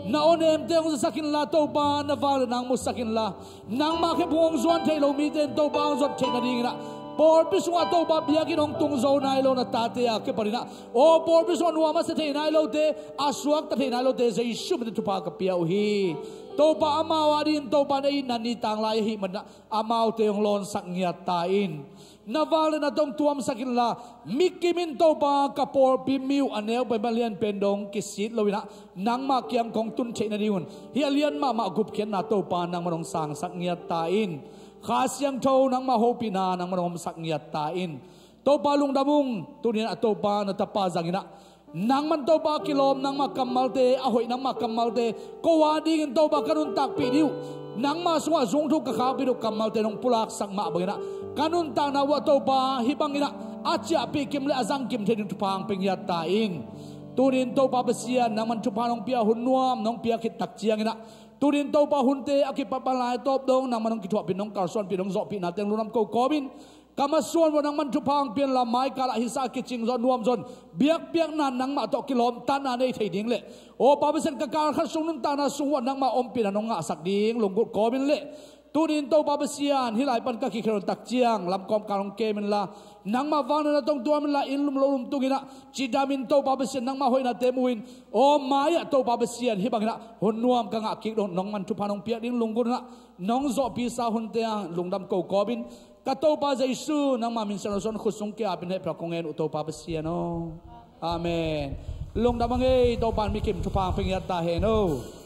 Na awnemte hong zasak inla Topa, na vangliatna hong musak inla, nangmah khephung hong zuan theih lo mite in Topa hong zuat theih nadingin ah, pawlpi sungah Topa biakinn hong tung zo nai lo na tate a kipanin ah, aw, pawlpi sungah nuam a sa thei nai lote, a suakta thei nai lote Jesu min in thupha ka pia uh hi. Topa amau adingin Topa na itna ni tanglai ahih manin ah amaute hong lawnsak ngiat ta in. Na vangliatna tawh hong tuamsak inla, mi kim in Topa ka pawlpi mi uh a neu pen a lian pen dong kisit loin ah nangmah kiang kong tun theih nadingun hih a lian mahmah gupkhiatna Topa nangmah hong sangsak ngiat ta in. Kha Siangtho nangmah hopihna nangmah hong omsak ngiat ta in. Topa lungdam ung, tuni in ah Topa na tapa zangin ah nangman Topa kilawm nangmah kammalte, a hoih nangmah kammalte ko adingin Topa ka nuntakpih ding uh, nangmah sungah zungthuk ka khakpih ding uh kammalte nong pulaksak mah bangin ah ka nuntakna uh ah Topa hih bangin ah a ciahpih kim le a zang kim thei ding thupha hong pia ngiat ta in. Tuni in Topa Pasian nangman thupha nong pia, hun nuam nong piak khit tak ciangin ah, tuni in Topa hunte a kipat pan lai tawp dong nangman nong kithuahpih, nong kalsuanpih, nong zawhpihnate hong lungdam ko kawmin, ka masuan uh ah nangman thupha hong pia inla, maikal ah hisa a kicing zaw, nuam zaw in biakpiakna nangmah tawh kilawmtatna nei thei ding le, aw, Pa Pasian, ka kal khat sung nuntakna sung uh ah nangmah ompihna nong ngahsak ding lunggulh kawmin le, tuni in Topa Pasian hih lai pan ka kikhel tak ciang lamkawm kal hong kem inla, nangmah vangliatna tawh hong tuam inla, inn lum lo lum tung in ah cidam in Topa Pasian nangmah hoihnate mu in, aw, mai-ah Topa Pasian hih bangin ah hun nuam ka ngah kik dong nangman thupha nong piak ding lunggulh in ah nong zawhpihsa hunte ah lungdam ko kawmin, ka Topa Jesu nangmah min siangtho suang khut sung kiapin hehpihna kong ngen uh Topa Pasian aw. Amen. Lungdam a ngei, Topa in mi kim thupha hong pia ngiat ta hen aw.